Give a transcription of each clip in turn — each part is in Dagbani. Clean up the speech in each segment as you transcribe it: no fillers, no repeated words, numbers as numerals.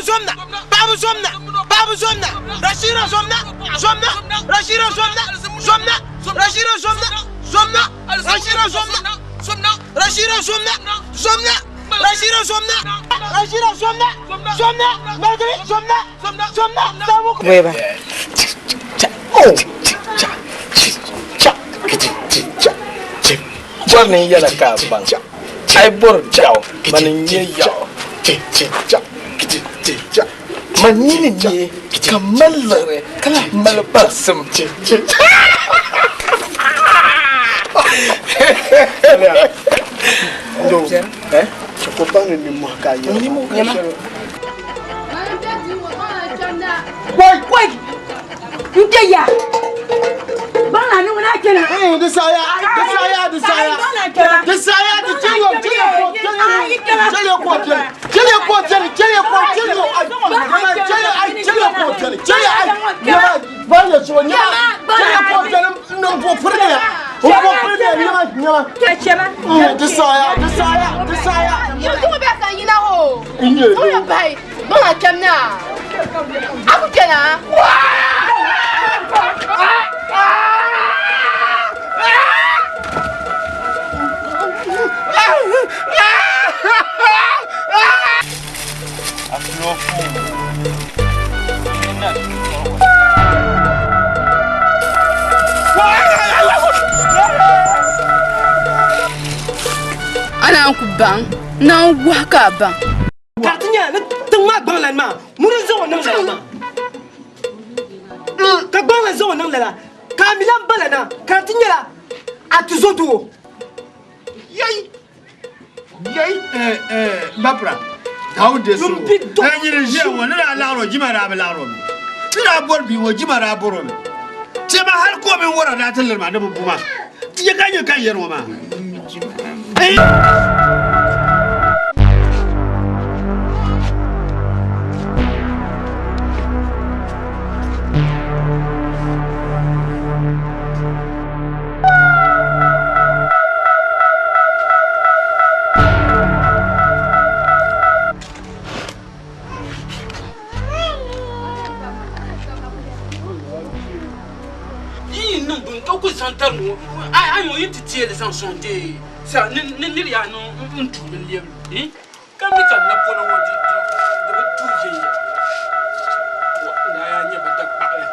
zomna, paɣaba zomna, paɣaba zomna, Rashida zomna, zomna, Rashida zomna, zomna, Rashida zomna, zomna, Rashida zomna, Rashida zomna, zomna, Rashida zomna, Rashida zomna, zomna, ŋmaligimi zomna, zomna, Saamu. Bɔri ni n yɛla ka a baŋ, a yi bɔri biɛɣu, mani n-nyɛ yaɣu. Man nini neei ka m mali liɣiri ka lahi mali baŋsim. Wai! N kpe ya! Baŋla ni ŋuna kpɛna. Di saɣiya, di saɣiya, di saɣiya. Di saɣiya, di chɛliya, chɛliya ko, chɛliya ko biɛni, chɛliya ko biɛni, chɛliya ko, chɛliya, ai, chɛliya, ai, chɛliya ko biɛni, chɛliya, ai, nyɛma, baŋ ya so, nyɛma, chɛliya ko biɛni, n bo piri ni ya, n bo piri ni ya, nyɛma, nyɛma. Di saɣiya, di saɣiya, di saɣiya. Yinzuɣu bɛ ka yina o. O yɛn bahi. Baŋ a kpɛm na. A ku kpɛna. A naan ku baŋ, naan wahi ka a baŋ. Ka di ti nyɛla ni tiŋ maa gbaŋ lani maa ŋuni n-zaŋ o niŋ lala maa. Ka gbaŋ lan zaŋ o niŋ lala, ka a mi lan ba lana, ka di ti nyɛla a tizɔdoo. Yɛi! Yɛi! Bapra, Daawuda so eh, nyini ʒiya ŋɔ ni daa laɣiri o jima daa bi laɣiri o mi. Ti daa bɔri bia ŋɔ jima daa bɔri o mi. Tiɛma hali ka o mini wɔra daa ti liri ma ni bi bu ma. Ti yɛ ka nyɛ ka yɛri ŋɔ maa. Yi yi niŋ bini ka ku zaŋ tari ŋɔ a yi yi ti teeli zaŋ sɔŋ dee sa ni nir yaa niŋ n tuuli n lɛbi li ka mi ka napɔna ŋɔ di bi tuhi viɛnyɛla n daa yaa nyɛ bi da kpaɣili.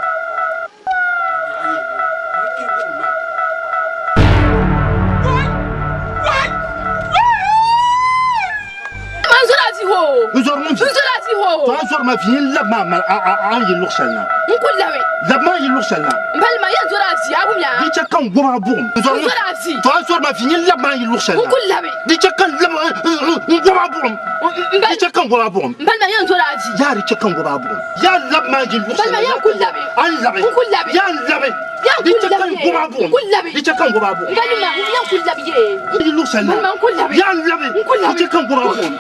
N zɔri ŋun vi. To a zɔri ma vi n labi maa mali a ni yi luɣ shɛli na. N ku labi. Labi maa yi luɣ shɛli na. M bali ma yɛn zɔri a vi a wumya. Di chɛ ka n gom a buɣim. N zɔri a vi. To a zɔri ma vi n labi maa yi luɣ shɛli na. N ku labi. Di chɛ ka n labi n gom a buɣim. Di chɛ ka n gom a buɣim. M bali ma yɛn zɔri a vi. Yaa di chɛ ka n gom a buɣim. Yaa labi maa yi luɣ shɛli na. M bali ma yɛn ku labi. A ni labi. N ku labi. Yaa n labi. Yan Di ku chɛ ka n labi gom a buɣim. N ku labi. Di chɛ ka n gom a buɣim. N bali ma yan ku labi ye. Yi luɣ shɛli na. N bali ma n ku labi. Yan labi. N ku labi. Di chɛ ka n gom a buɣim.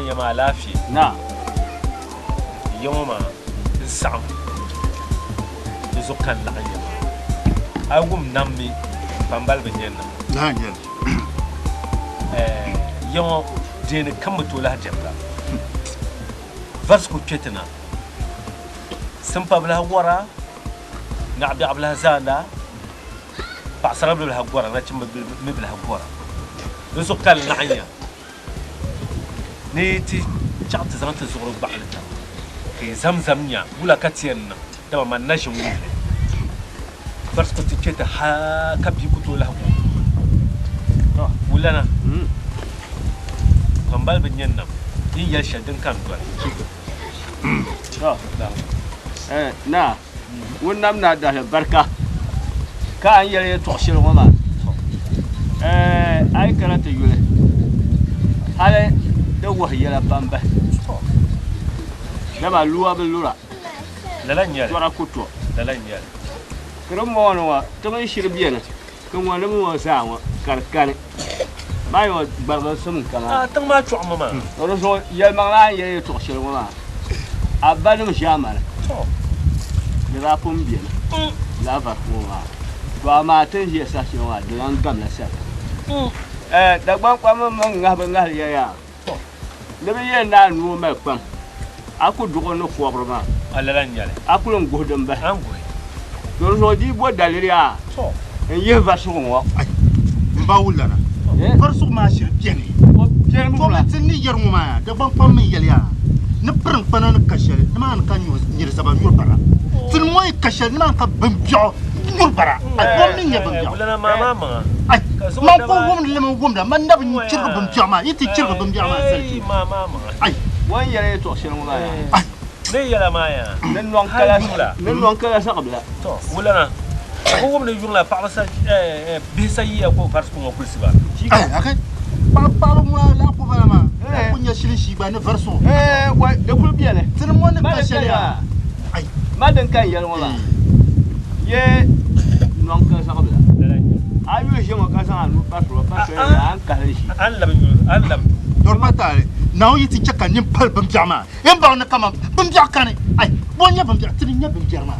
laɣim ya maa alaafee. Na. Ya ŋɔ maa n saɣim di zuɣu ka n laɣim ya maa. A yi wum nam mi kpambaliba n-nyɛ nam. Naa n-nyɛ li. Ya ŋɔ deeni kam bi tooi lahi diɛmda. Varisigu kpe ti na. Simpa bi lahi wara, naɣibiɛɣu bi lahi zaanda. Paɣasara bi lahi gɔra, nachimba mi bi lahi gɔra. Di zuɣu ka n laɣim ya ni ti chaɣ ti zaŋ ti zuɣuri gbaɣili taba ka yi zamzam nya wula ka ti yɛn niŋ, dama man na ʒin wum li. Varisigu ti kpe ti hal ka bia ku tooi lahi guui. Tɔ! Wulana, kpambaliba n-nyɛ nam yi ni yɛli shɛli din ka n doli. Tɔ! Naa, ŋun nam naa dahili barika ka a ni yɛli yɛtɔɣ shɛli ŋɔ maa, a yi kana ti yuli, hali di wuhi yɛla pam bahi. Dama lua bi lura, tɔra ku to. Ka di mɔŋɔ ni ŋɔ, ti mini shiri beni, ka ŋɔnim ŋɔ zaa ŋɔ ka di kani. Maa yɔ gbariginsim n-ka maa. Tiŋ maa chɔɣimi maa. Di zuɣu yɛlimaŋli a ni yɛli yɛtɔɣ shɛli ŋɔ maa, a banim ʒiɛmani di daa pun beni lala variti ŋɔ maa. To amaa ti ni ʒiya saha shɛli ŋɔ maa di lan gamla sariya. Dagbaŋ kpamba mini ŋahiba ŋahili ya yaa, ni bɛ yɛn ni a nuu mali kpam, a ku duɣi ni kɔbiri maa, a kul n guhi din bahi. To di zuɣu di yi bo daliri yaa n-yihi varisigu ŋɔ. M ba wulana, varisigu maa shiri beni. To mi ti ni yɛri ŋɔ maa yaa, Dagbaŋ kpam mi yɛli yaa ni pirim kpana ni ka shɛli nimaani ka nyiri zaba nyuri bara. Tinim ŋɔ yi ka shɛli nimaani ka bimbiɛɣu nyuri bara. Ai, bom mi n-nyɛ bimbiɛɣu. Ai, man ku wumdi li mi wumda, man na bi chirigi bimbiɛɣu maa, yi ti chirigi bimbiɛɣu maa sali ti. Ai. O ni yɛli yɛtɔɣ shɛli ŋɔ maa yaa. Ai. Ni nɔŋ kala zaɣibila. To, wulana, ka bɛ wum ni yuŋ la paɣaba sa, bihi sa yiya ka o varisigu ŋɔ kulisi ba. Ai, akai, paɣaba ŋuna laa ku bala maa, ka ku nya shili shii gba ni varisigu. Wai, di kuli beni. Tinim ŋɔ ni ka shɛli yaa. Ai. Ma din ka n yɛli ŋɔ maa, ye nɔŋ kala zaɣibila. A yuli ʒe ŋɔ ka zaŋ a nuu pa suri o, pa soli yaa, a ni kahili ʒi. A ni labi yuli, a ni labi. Dɔri pa taali, Naawuni yi ti chɛ ka nini pali bimbiɛɣu maa, N baŋ ni kaman bimbiɛɣu kani, ai, bɔ n-nyɛ bimbiɛɣu? Ti ni nya bimbiɛri maa.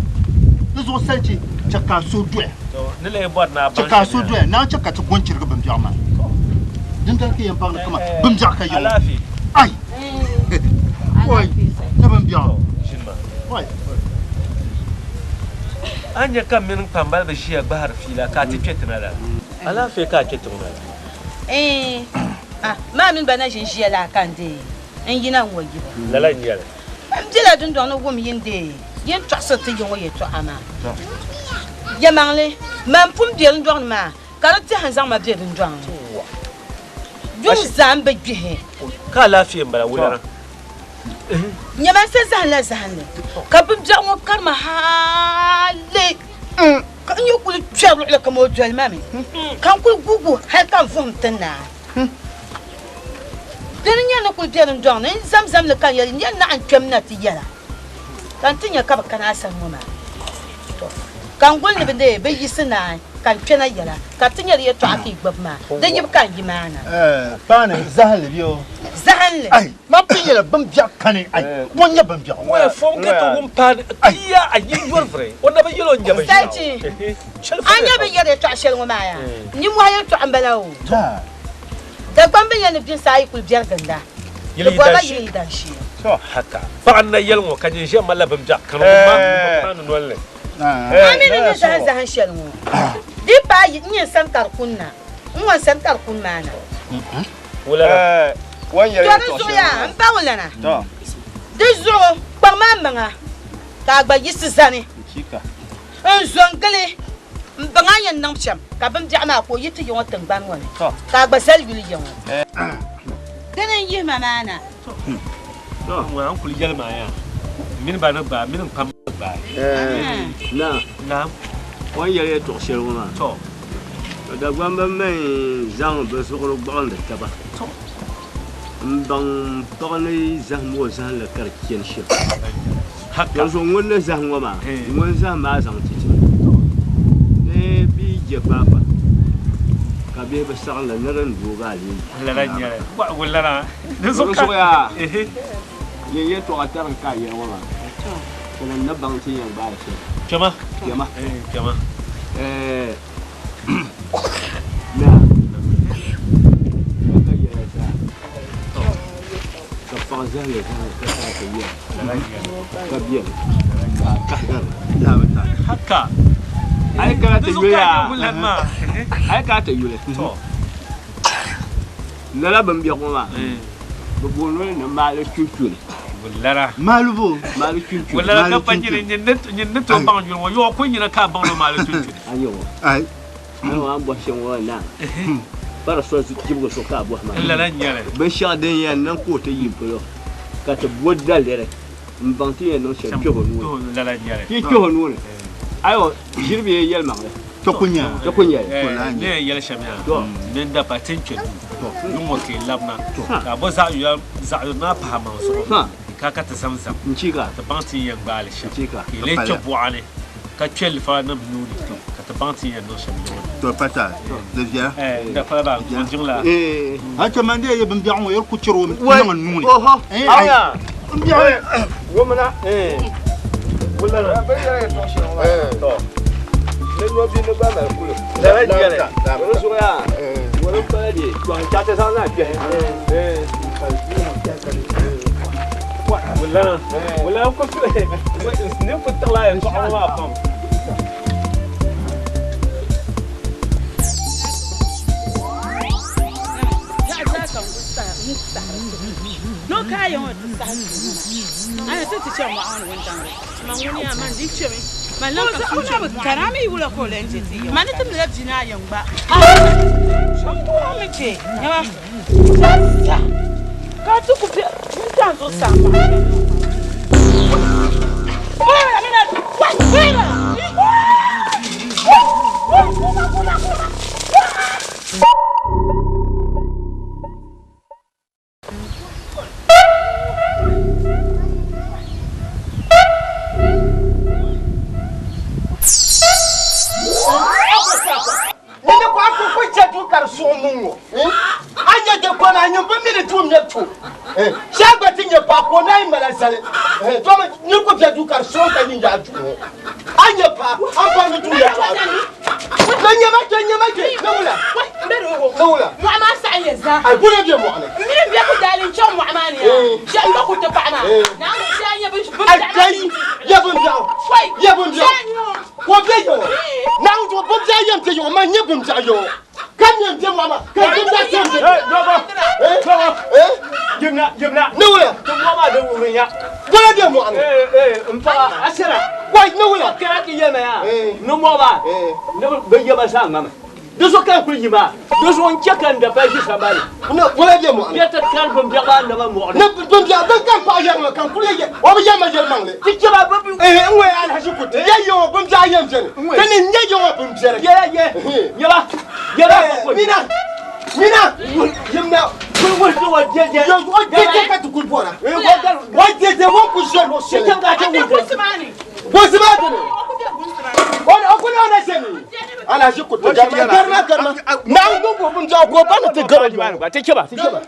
Di zuɣu salichi chɛ ka a suhu doya. Chɛ ka a suhu doya, naan chɛ ka ti go n-chirigi bimbiɛɣu maa. Dindali ka yɛn baŋ ni kaman bimbiɛɣu ka ya ŋɔ. Ai, oi, ni bimbiɛɣu. Oi. A nya ka m mini n kpambaliba ʒiya gbahiri fiila ka a ti kpe ti na lala? Alaafee ka a kpe tiŋ na la? Ɛɛn, a maa mini ba na ʒin ʒiya la ka n deei. N yina n-ŋɔ yibu. Lala n-nyɛ li. M bela dundɔŋ ni wum yin deei yin tɔɣisiri ti yi ŋɔ yɛtɔɣa maa. Yɛlimaŋli, man pun be dundɔŋ ni maa, ka di tɛha n-zaŋ ma be dundɔŋ ni. Yuŋ zaa m bi gbihi. Ka alaafee m-bala wulana. Nyama n sa zahinla zahinli, ka bimbiɛɣu ŋɔ kari ma hali ka n yi kuli kpɛri luɣili kam o doli ma mi, ka n kuli guugi hali ka n vuhim ti naai. Di ni nyɛ ni kuli be dundɔŋ ni n-zamzam li ka n yɛli, N yɛn naɣi n-kpɛm na ti yɛla, ka n ti nya ka bɛ kana a sani ŋɔ maa. Tɔ! Ka n guli ni bɛ deei bɛ yiɣisi naai ka n kpɛna yɛla, ka ti nya di yɛtɔɣa ka yi gbibi maa, di yibu ka n yi maa na. Paani, zahinli bɛ o. Zahinli. Ai, man pun yɛla bimbiɛɣu kani, ai, bɔ n-nyɛ bimbiɛɣu ŋɔ? Waya fom ka ti wum paani, ti ya a yi yɔri vuri, o na bi yɛl o n-nyɛ binshɛɣu. Sachi, a nya bɛ yɛri yɛtɔɣ shɛli ŋɔ maa yaa? Nimmohi yɛtɔɣa m-bala o. Dagbaŋ bɛ nya ni biɛsa ayi kuli biɛri ginda, di bɔrila yili yi dan shee. Haka, paɣa n-na yɛli ŋɔ ka nyin ʒiɛm malila bimbiɛɣu kani ŋun maa ŋun paani noli ni. A mi ni ni zahim zahim shɛli ŋɔ, di yi paai yi, n yɛn sani ka di kuni na, n ŋɔ n-sani ka di kuni maa na. Tɔ di zuɣu yaa, m ba wulana, di zuɣu kpaŋ maa maŋa ka a gba yiɣisi zani. N zo n-gili m baŋ a yɛn niŋ shɛm ka bimbiɛɣu maa ka o yi ti ya ŋɔ tiŋgbani ŋɔ ni, ka a gba zali yuli ya ŋɔ. Dini n-yihi ma maa na. Tɔ, ŋɔ a ni kuli yɛli ma yaa, m mini ba ni gbaai, m mini n kpamba ni gbaai. Naa, Naam. O ni yɛli yɛtɔɣ shɛli ŋɔ maa, Tɔ. Dagbamba mi zaŋ bɛ zuɣuri gbuɣindi taba m-baŋ paɣ ni zahim o zahinli ka di chani shɛm. Dinzuɣu ŋun ni zahim ŋɔ maa, ŋun zahim maa zaŋ ti ti ni bɛ yi je kpaakpa ka bihi bi saɣim li ni di ni dooi a leei. Lala n-nyɛ li. Wulana. Di zuɣu Di ka zuɣu yaa. Ehe. Yin yɛltɔɣa tariŋ ka a yɛli ŋɔ maa, ka ni n ni baŋ ti yɛn gbaai shɛli. Kpɛma. Kpɛma. Eh, kpɛma. Eh, naa, ka yɛla zaa, ka paɣa zahili zahili ka saa ti yɛli, ka biɛli, ka a kahigiri. Haka. A yi kana ti Di zuɣu yuli ka a yaa, nyɛ ŋun maa. a yi kana ti yuli. To. Lala bimbiɛɣu ŋɔ maa, bɛ booni li ni maali chunchuli. Wulara. Maalibu. Maali chunchuli. Wulara ka pa nyini nyin ni tooi baŋ yuli ŋɔ yɔɣu ku nyina ka a baŋ ni maali chunchuli. A nya ŋɔ. Ai. A ni ŋɔ a ni bɔhi shɛm ŋɔ naa. Pa di so jibigi so ka a bɔhi maa. Lala n-nyɛ li. Binshɛɣu din yɛn niŋ ka o ti yi polo ka ti bo daliri m-baŋ ti yɛn niŋ shɛm kpɛh o nuu ni. Lala n-nyɛ li. Ti kpɛh o nuu ni. Ayo ʒiri bee yɛlimaŋli. To ku nya. To ku nya. Ne yɛn yɛli shɛm yaa, ni n dapa ti ni kpe duu yuŋ ŋɔ ka yi labina, ka a bo zaɣ yuya zaɣ yuri maa pahi a maŋ zuɣu ka ka ti zamzam Nchika. ka ti baŋ ti ni yɛn gbaai li shɛm, Nchika. ka yi lee kpe buɣa ni ka kpe lifanim nuu ni ka ti baŋ ti ni yɛn niŋ shɛm yuŋ ni. To pata, di viɛla. N dapala baa ŋun jiŋla. A chɛ man dee ye bimbiɛɣu ŋɔ yɛri ku chɛri o niŋ n nuu ni. Oho. Eh, Aya. Bimbiɛɣu. Wumina. Wulana. Bɛ yɛra yɛltɔɣa shɛli ŋɔ maa. To. Ni nyo bi ni gba mali kuli. Lala n-nyɛ li. Wuli zuɣu yaa. Wuli m-pala di. Tɔhi n-chaɣ ti zaŋ na kpɛhi. Wulana. Wulana ku ni ku tiɣila yɛltɔɣa ŋɔ maa pam. No ka yɛn ŋɔ ti sahi ana ti ti chɛ mɔɣu ni wuntaŋ Man ŋuni yaa man di chemi. Man lan ka sun chemi mɔɣu. Kana mi wula ka o len je ti yɛm. Man ni ti mila bia ni a yɛn gba. Shɛm ku mi je nyama. Sa ka ti ku be wuntaŋ zuɣusaa mɔɣu ni. Nini ko a ku chɛ duu ka di suɣi muŋ ŋɔ a nyɛ dikpuna a nyini bi mi ni duu mɛbu to shɛli gba ti nyɛ paɣa ka o naan mala zali domi niri ku bɛ duu ka di suɣi ka nyin yaa duu ŋɔ a nyɛ paɣa a ni bɔri ni duu mɛbu to a duu na nyɛma kpɛ nyɛma kpɛ ni wula ni wula Mɔɣu maa saɣi ya zaa. a guna bɛ mɔɣu ni M mi n bɛ ku daali n chaŋ mɔɣu maa ni yaa. Shɛm ba ku ti paɣa maa. Naawuni shɛli a nya bin biɛɣu maa Ayi, ya bin biɛɣu ya bin biɛɣu ko bɛ yɛ ŋɔ Naawuni zuɣu bin biɛɣu yɛn bɛ yɛ ŋɔ man nyɛ bin biɛɣu yɛ ŋɔ ka mi n bɛ mɔɣu maa ka bin biɛɣu yɛn bɛ Dɔbɔ. Dɔbɔ. Jimna, jimna. ni wula Ti mɔɣu maa di wuhiri ya. wala bɛ mɔɣu ni N paɣa asira. wai ni wula Kɛra ti yɛlima yaa. Ni mɔɣu maa, ni bɛ yɛma zaa ŋmami. Di zuɣu ka n kuli yi maa. Di zuɣu n chɛ ka n dapali ʒi sambani. Ni wala bɛ mɔɣu ni. Bɛ ti kari bimbiɛɣu maa naba mɔɣu ni. Ni bimbiɛɣu din ka n paɣa yɛri ŋɔ ka n kuli yɛ o bi yɛli ma yɛlimaŋli. Ti chɛ ba bɛ bi. Ehe n ŋɔ alahachi ku ti yɛ yɛ ŋɔ bimbiɛɣu yɛn bɛni. Ti ni nyɛ yɛ ŋɔ bimbiɛri. Yɛla yɛ yɛba yɛba. Mina mina yimna. Kuli wuhi ti o dɛdɛ. Yɛ o dɛdɛ ka ti kuli bɔra. O dɛdɛ ŋɔ ku ʒe luɣu shɛli. Ti chaŋ ka ti wuhi. Bunsi maa ni. Bunsi maa dini. O kuli o na ʒe ni. Alahachi ku ti garima garima garima. Naawuni ni bo bimbiɛɣu ka o ba ni ti gari o yɔŋ. Ti chɛ ba ti chɛ ba.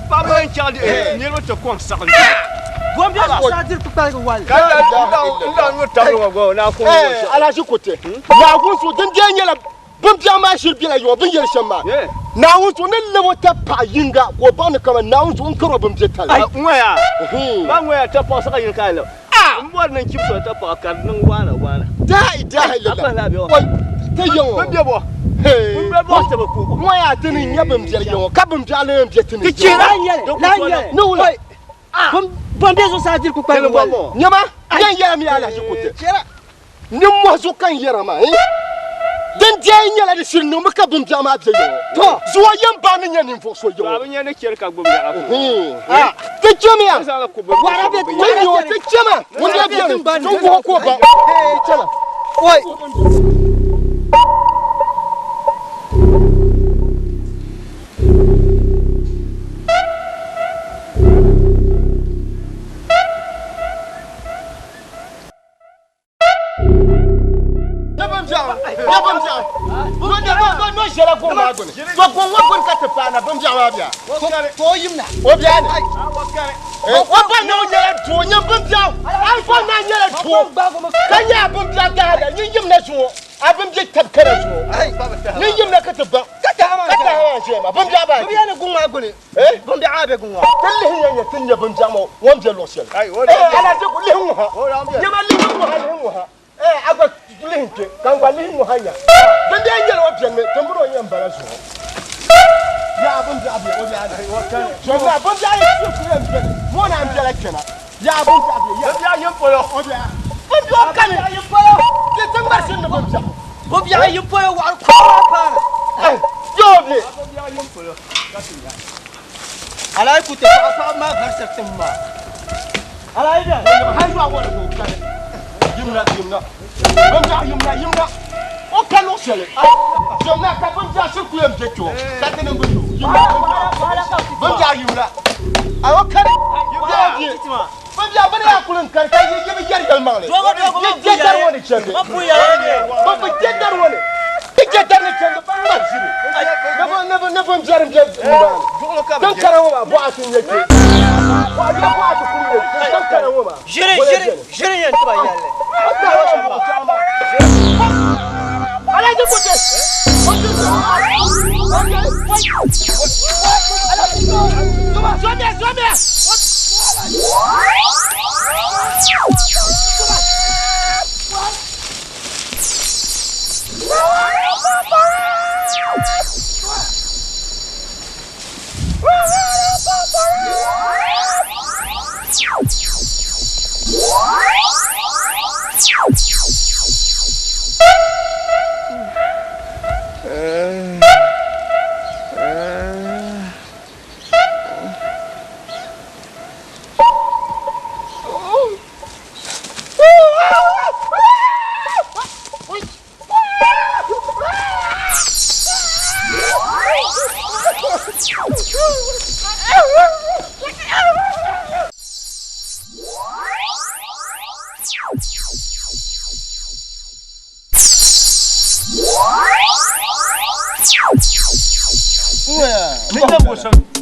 Paɣaba n chaŋ niriba ti kom saɣim. Alahachi kuti Naawuni so din dee nyɛla bimbiɛɣu maa shiri bela yɔɔ bɛ ni yɛli shɛm maa Naawuni so ni lab o ta paɣ yiŋga ka o baŋ ni kaman Naawuni so n kar o bimbiɛtali. Ŋɔya ba ŋɔya ta paɣa saɣa yini ka a lab n bɔri ni n chibisi o ta paɣa ka di niŋ waana waana. Daa ilaha illallah oi ti ya ŋɔ Bɛ bɔ bɛ bɔ ti bi ku. Ŋɔya ti ni nya bimbiɛli ya ŋɔ ka bimbiɛɣu lee be ti ni. Ti chira Ni wula Bɔn bɛ zuɣusaa diri kpukpali wali. Nyama yɛn yɛla mi alahachi kuti nimmohi zuɣu ka n yɛra maa din deei nyɛla di shiri niŋmi ka bimbiɛɣu maa bɛ yɛŋɔ zuɣu yɛn baŋ ni nyɛ ninvuɣu so yɛŋɔ Bɛ nya ni chɛri ka gbubi yaɣa ku. Ti chɛmiya ti nyɛ ti chɛma ŋun daa bɛni ti wuhi ka o baŋ chɛma. Oi. Nyɛ bimbiɛɣu. No ʒɛla guŋ maa gbuni. To guŋ ŋɔ gbuni ka ti paana bimbiɛɣu maa bia. Ka o yimna. O bia ni. O ba ni o nyɛla doo nyɛ bimbiɛɣu. A ba naa nyɛla doo ka nyɛ a bimbiɛɣu gaada. Nyin yimna zuŋɔ a bimbiɛ tabi kana zuŋɔ. Nyin yimna ka ti baŋ. Ka taha maa Ka taha maa ʒɛya maa bimbiɛɣu baa. Bimbiɛɣu ni guŋ maa gbuni. Bimbiɛɣu maa be guŋ ŋɔ. Ti lihi ya nyɛ ti nyɛ bimbiɛɣu maa o ni be luɣ shɛli. Alaje ku lihi ŋɔ ha. Nyɛma lihi ŋɔ ha lihi ŋɔ ha. A gba lihi kpe ka n gba lihi ŋɔ ha nya. Bimbiɛɣu nyɛla o beni mi timbiri o yɛn bala zuɣu. Yaa bimbiɛɣu be o bia ni. Zomna bimbiɛɣu yi ti ku yɛn beni ŋɔ na m-bela kpɛna. Yaa bimbiɛɣu be ya. Bimbiɛɣu yim polo. O bia. Bimbiɛɣu kani. Ti ti ŋmarisi ni bimbiɛɣu. Bimbiɛɣu yim polo waɣiri kɔŋ maa paana. Yoo be. Alayi ku ti paɣa paɣaba maa varisiri tim maa. Alayi bɛ. Hali zuɣu wala ka o kani. Yimna yimna. Bimbiɛɣu yimna yimna. O ka luɣ shɛli. Zomna ka bimbiɛɣu shiri ku yɛn be kpe o. Ka ti niŋ bi yo. Yimna bimbiɛɣu yimna. A o kani. Bimbiɛɣu bɛ. Bimbiɛɣu bɛ ni yaa kuli n-kani ka yi bi yɛri yɛlimaŋli. Yi je dari ŋɔ ni chandi. Bɛ bi je dari ŋɔ ni. Yi je dari ni chandi ban ŋmari ʒiri. Ni bimbiɛri m-be nimaani. Din kana ŋɔ maa bɔɣa ti n-nyɛ kpe. Bɔɣa ya bɔɣa ti kuli nyɛ kpe. Din kana ŋɔ maa. Ʒiri ʒiri ʒiri yɛn tiba yɛlli. Alaji Kote. Zomia zomia.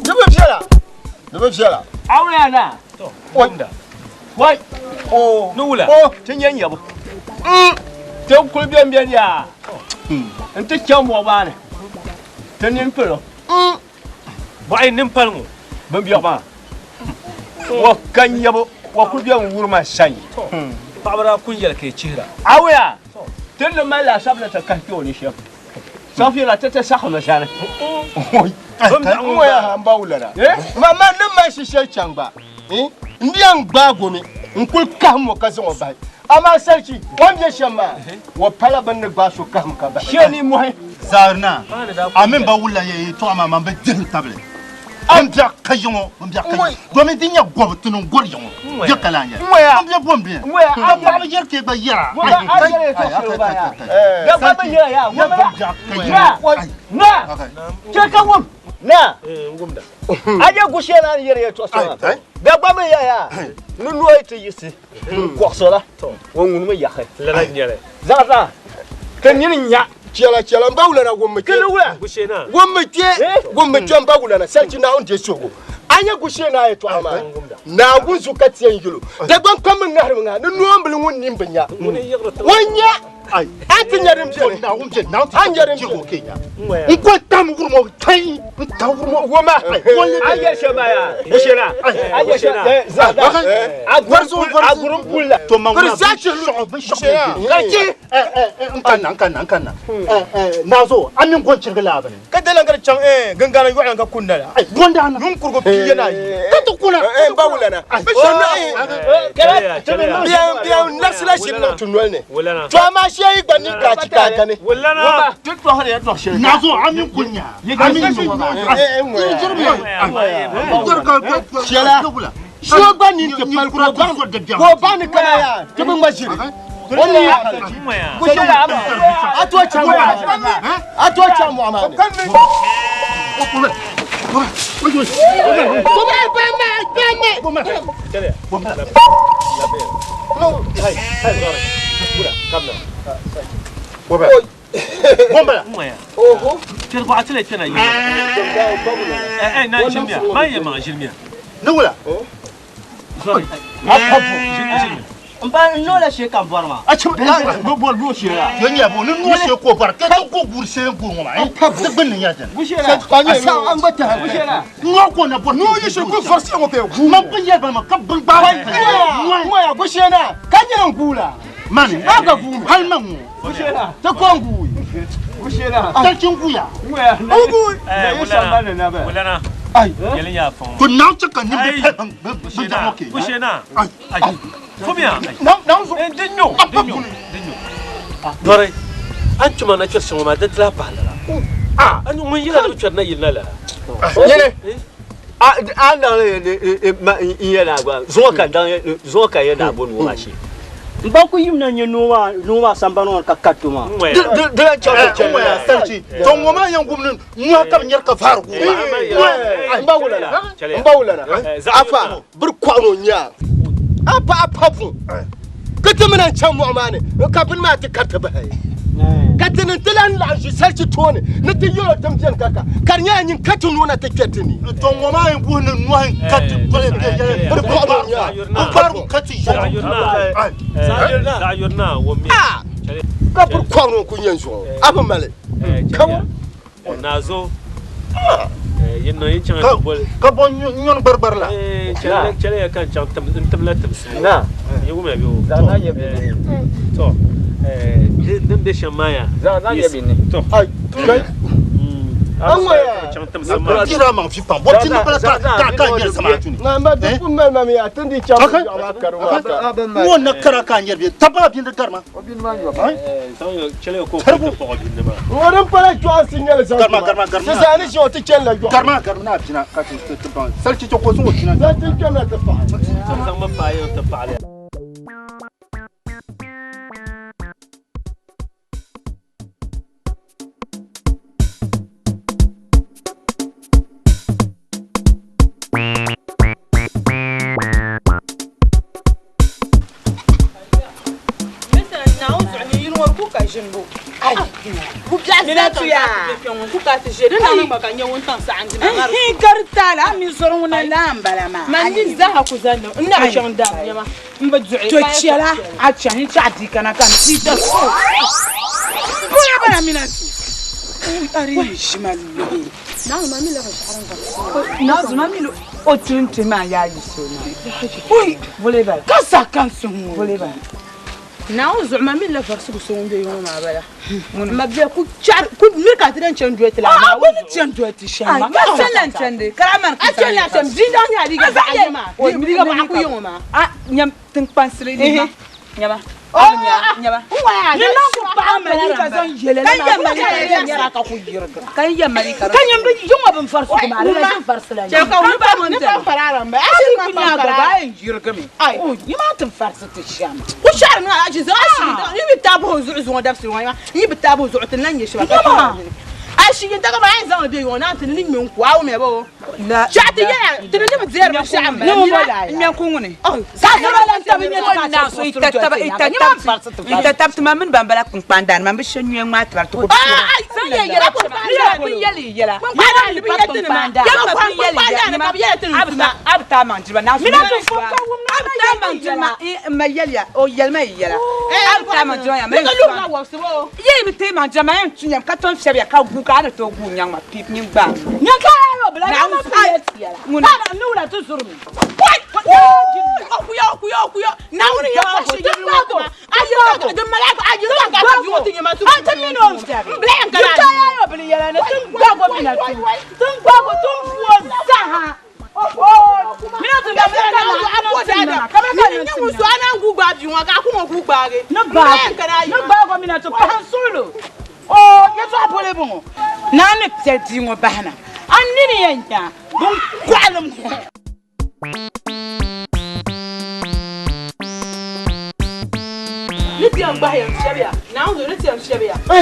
Di bi viɛla di bi viɛla. Awuya na. Wanda. Wai. O. Ni wula. O ti nyɛ nyɛbu. Ti kuli bɛn bɛn yaa. N ti chaŋ mɔɣu maa ni. Ti nini palo. Bɔɣi nini pali ŋɔ. Bimbiɛɣu maa. Wa ka nyɛbu wa kuli bɛn wuri ma sanyi. Paɣaba daa kun yɛli ka yi chihira. Awuya. Ti ni mali laasabu na ti kahi kpe o ni shɛm. Saɣafira ti ti saɣimi zani. N waya ha n ba wulana. Ma ma ni mali shi shɛli chaŋ gba. N yɛn gbaagi o mi n kuli kahim o ka zaŋ o bahi. Amaa salichi o ni bɛ shɛm maa o pala bini ni gbaai so kahim ka bahi. Shee ni mɔhi. Zaarina a mini ba wula yɛ yɛltɔɣa maa man bi dihim tabili. Bimbiɛɣu ka yiŋɔ bimbiɛɣu ka yiŋɔ domin di nyɛ gɔbu ti niŋ gɔri yiŋɔ bɛ ka lahi nyɛli bimbiɛ bom bɛ ka paɣaba yɛri ka gba yɛra Chɛ ka wum na a nyɛ gushɛli a ni yɛri yɛltɔɣa shɛŋa bɛ gba mi yɛya ni noo ti yiɣisi n-kɔɣisira o ŋuni mi yaɣi Lala n-nyɛli. zaɣ zaɣ ti nini nya Chɛla chɛla n ba wulana wummi kpe. Kili wula. Gushena. Wummi kpe wummi kpe n ba wulana salichi Naawuni deei suhigu. A nya gushena yɛltɔɣa maa Naawuni zuɣu ka ti yɛn yɛl o. Dagbaŋ kpam mi ŋahirimi ŋahi ni noombili ŋun nini bi nya. O nya a ti nya din beni. A nya din beni. N ko tam wurimo kai n ta wurimo Woma. A yɛli shɛm maa yaa gushena a yɛli shɛm zaɣ zaɣ a gurum puli la. To man Kiri zaa chihili. Gushena. Ka chi n kanna n kanna n kanna naazo a mini gonchirigi laa bini Ka dala ka di chaŋ gingana yɔɣu ka kunna la. Gonda na. Yuŋ kurigu pia ni ayi. Ka ti kuna. N ba wulana. Biɛn labisila shiri niŋ ti noli ni. To amaa shee yi gba ni ka a chi ka a kani. Wulana. Ti tɔhiri ya tɔɣ shɛli. Naazo a mini kunya. A mini Chɛla. Shoo gba ni ti pali ka o baŋ ni kana yaa ti bi ŋma ʒiri. O ni a to chaŋ a to chaŋ mɔɣu maa ni. Bombala. Oho. Kpɛri bɔɣa ti leei kpɛna yi. Eh, na ʒilimiya. Man yɛ maŋa ʒilimiya. Ni wula? Sorry. Ʒilimiya. N ba n noo la shee ka n bɔri maa. A chim bo bo noo shee la. Yo nya bo ni noo shee ko bɔri ka ti ko guuri shee n guuri ŋɔ maa. Di gbunni nya dini. Bushee la. A sa an gba tahi. Bushee la. Noo ko na bɔri. Noo yi shee ku farisi ŋɔ ka gu. Man bin yɛli ba ma ka bin gbaai. Ŋɔya bushee na ka nyɛ n guula. Mani. A ka guumi. Hali man ŋɔ. Bushee la. Ti ko n guui. Bushee la. Sarki n guya. Ŋɔya. N guui. Na yi sambani na bɛ. Wulana. Ai. Yɛli nya fɔŋ. Ko naw chɛ ka nimdi pali bin bin ŋɔ ke. Bushee na. Ai. Ai. Fumiya. Na na zo. Din nyo. Din nyo. Din nyo. Dɔri. An tuma na kpɛri shɛŋa maa di ti lahi pahi lala. An ŋun yila ni bi kpɛri na yili na lala. Yɛli. A daŋ n yɛli a gba zuŋɔ ka daŋ zuŋɔ ka yɛn daa bo noo maa shee. N ba ku yim na nyɛ noo maa noo maa sambani ŋɔ ni ka kariti maa. Di lan chaŋ ti chani. Ŋɔya sarki. To ŋɔ maa yɛn gum ni nua ka bi nyɛri ka vaari gu maa. N ba wulana. N ba wulana. Afa bir kɔɣu ni o nya. A pa a pa bu. Ka ti mina n chaŋ mɔɣu maa ni ka bini maa ti kariti bahi. Ka ti ni ti lan laɣim ʒi sarchi tooni ni ti yɛl o tim beni ka ka ka di nyɛla nyin ka ti noo na ti kpɛri ti ni. To ŋɔ maa yɛn guhi ni nua n kariti doli Bir kɔɣu ni o nya. Bin vaari ka ti Zaɣ yuri na wummiya. Ka bir kɔɣu ni o ku nyɛ zuɣu a bi mali. Kawa. Nazo. Yin niŋ yin chaŋ ti boli. Ka bɔ nyɔni gbarigbari la. Chɛliya ka n chaŋ n timla timsi. Na. Yi wumya bɛ o. Zaɣ na yɛ bi ni. To. Din bɛ shɛm maa ya. Zaɣ na yɛ bi ni. To. Ai. Kai. An ŋɔya. Chaŋ timsi maa. Tira maŋ fi pam. Bɔ ti ni pala ka ka ka nyɛri zamaatu ni. Na n ba di pun mali ma mi a ti di chaŋ biɛɣu maa kari maa ka. Ŋɔ na kara ka nyɛri bɛ taba bin di garima. Chɛliya ka o ku ti kpuɣi bindi maa. Ŋɔ din pala chɔɣinsi nyɛli zaŋ Garima garima garima. Ti zaa ni ʒi o ti chani la yɔɣu. Garima garima na bina ka ti ti baŋ. Sarki chɛ ko zaŋ o bina. Zaŋ ti kpɛmla ti paɣa. Zaŋmi paai o ti paɣali. To chɛla a chani chaɣ di kana ka n ti da so bɔya bala mina tu ari ʒima luhi naazuma mi o tirinti maa yaa yi so na ui ka sa kan suhu ŋɔ Naawuni zuɣu ma mini la varisigu so ŋun be yiŋɔ maa bala. Ma bia ku chari ku miri ka ti dan chani doli ti la a Naawuni ni chani doli ti shɛm maa ma chani la n chandi ka daa mani A chani la shɛm bia daa nyɛ a liiga baɣa yiŋɔ maa liiga baɣa ku yiŋɔ maa. a nyam tinkpansili ni nyama nyama N ni niŋ ku paɣa ma liiga zaŋ yɛlɛ la maa ka ku yirigira Ka n yɛ mali ka ka nyam bi yiŋɔ bin farisigu maa di la ʒin farisi la Chɛ ka wuli ba ŋun tɛm. A ku nyaa gba ba yɛn yirigimi o nyima tin farisi ti shɛm Ku shɛri mi a ʒi zaŋ a shii yi bi tabi o zuɣu zuŋɔ dabisili ŋɔ yi bi tabi o zuɣu ti lan nyɛ shɛba ka a shii n taga ba a yɛn zaŋli bɛ yiŋɔ naa ti ni ŋmɛ n ku a wumya bo shɛɣu ti yɛla ti ni bi deeri bi shɛɣu n bala n ŋmɛ ku ŋuni itatabti ma mini ban bala kpunkpan daani man bi shɛ nyuya ŋmaa tibari ti ku a bi taa maŋ jiriba naa a bi taa maŋ jiriba n ma yɛliya o yɛlima yi yɛla a bi taa maŋ jiriba ya ma ye bi tee maŋ jiriba ma yɛn tu nyam ka tom fiɛbiya ka gu ka a ni tooi gu nyaŋ ma pip nyin gbaa Nyanka yɛrɛ bila ŋuni ni wula ti zuri mi okuyo okuyo okuyo Naawuni yɛ ka shi yiri ŋɔ a yiri di mali a yiri ka ka yuŋɔ ti nyɛ ma tu a ti mi ni o fiɛbi n bila yɛn kana yi kaya yɔ bili yɛla ni tin gbago mina tu tin gbago tin fuo zaha mina ti da mina ka na ka ni nyɛ ŋun so a naan gu gbaai bia ŋɔ ka a ku ŋɔ gu gbaagi ni n bila yɛn kana ni gbago mina tu paɣa suɣulo o yɛtɔɣa polo bɔŋɔ naa ni piɛli bia ŋɔ bahina a nini yɛn nya bin kɔɣalim ni ti yɛn gbahi yɛn fiɛbiya Naawuni zuɣu ni ti yɛn fiɛbiya N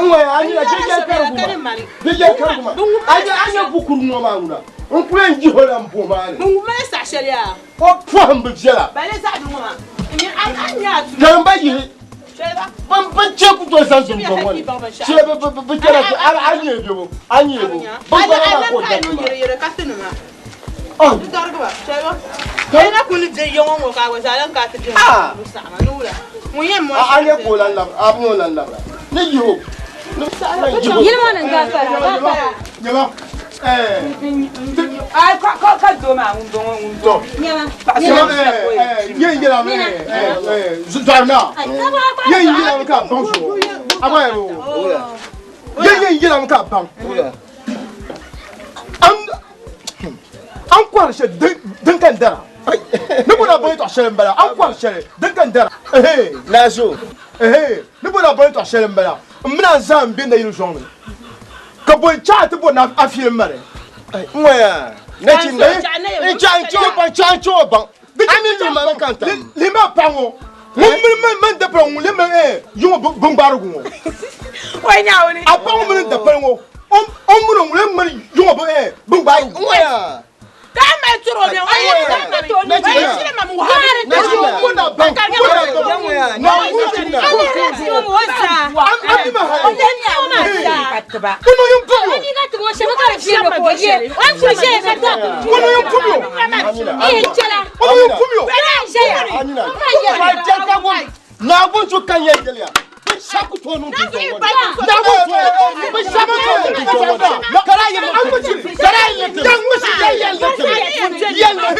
ŋɔya a nyɛla jɛjɛ kariguma. Jɛjɛ kariguma. A nyɛ a nyɛ bukuru ŋɔ maa ŋuna. N kuli n jiho la n bo maa ni. bin mali saɣa shɛli yaa O pɔhim bi viɛla. ba le zaɣa bi ŋɔ maa n nyɛ a nyɛ a tu Ka n ba yihi. Bin bin che ku to san dun ŋɔ ni. Che bi bi bi chɛla a a nyɛ bebo a nyɛ bo. Bin gbana maa ko da yere yere ka tinima. Di darigi ba chɛba. Kai na kuli je yɔŋɔ ŋɔ ka gba zaa lan ka ti je saɣama ni wula. Ŋun yɛn mɔri. A nyɛ ko lan labira a nyɛ lan labira. Ni yiho. Yili ŋɔ ni gafara gafara. Nyɛma. Ai ka ka ka doo maa ŋun bɔŋɔ ŋun bɔŋɔ. Nyɛma. Yɛn yɛla mi zɔri na. Yɛn yɛla mi ka baŋ zuɣu. A ma yɛrɛ o. Yɛn yɛn yɛla mi ka baŋ. An kɔri shɛli din ka n dara. Ni bɔra baŋ yɛltɔɣa shɛli n bala. An kɔri shɛli din ka n dara. Nazo. Ni bɔra baŋ yɛltɔɣa shɛli n bala. N mini a zaa n be nayili zɔŋ ni. Ka bɔn chaɣ ti bɔri ni a filim ma ni. Ŋɔya, nachimba, n chaɣ n chaɣ o baŋ, chaɣ n chaɣ o baŋ. A mi lu ma ka n tam. Lihi maa paɣa ŋɔ, ŋun mini man man dapala ŋun lee mali eh yiŋɔ bingbarigu ŋɔ. A paɣa ŋɔ mini dapali ŋɔ, o mini o ŋun lee mali yiŋɔ eh bingbarigu. Ŋɔya. Naawuni so kan yɛn yɛliya binshɛɣu ku tooi niŋ pumpɔŋɔ ŋɔ ni. Naawuni so binshɛɣu ku tooi niŋ pumpɔŋɔ ŋɔ ni. Ka daa yɛli li ka daa yɛli li ka yɛli li yɛli li yɛli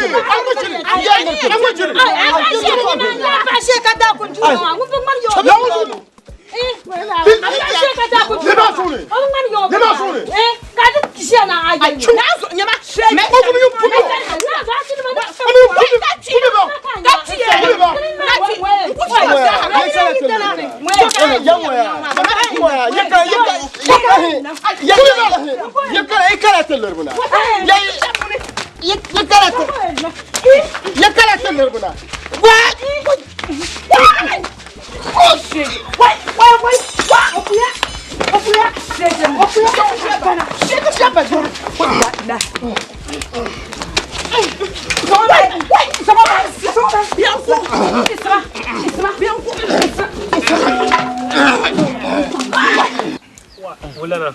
Wulana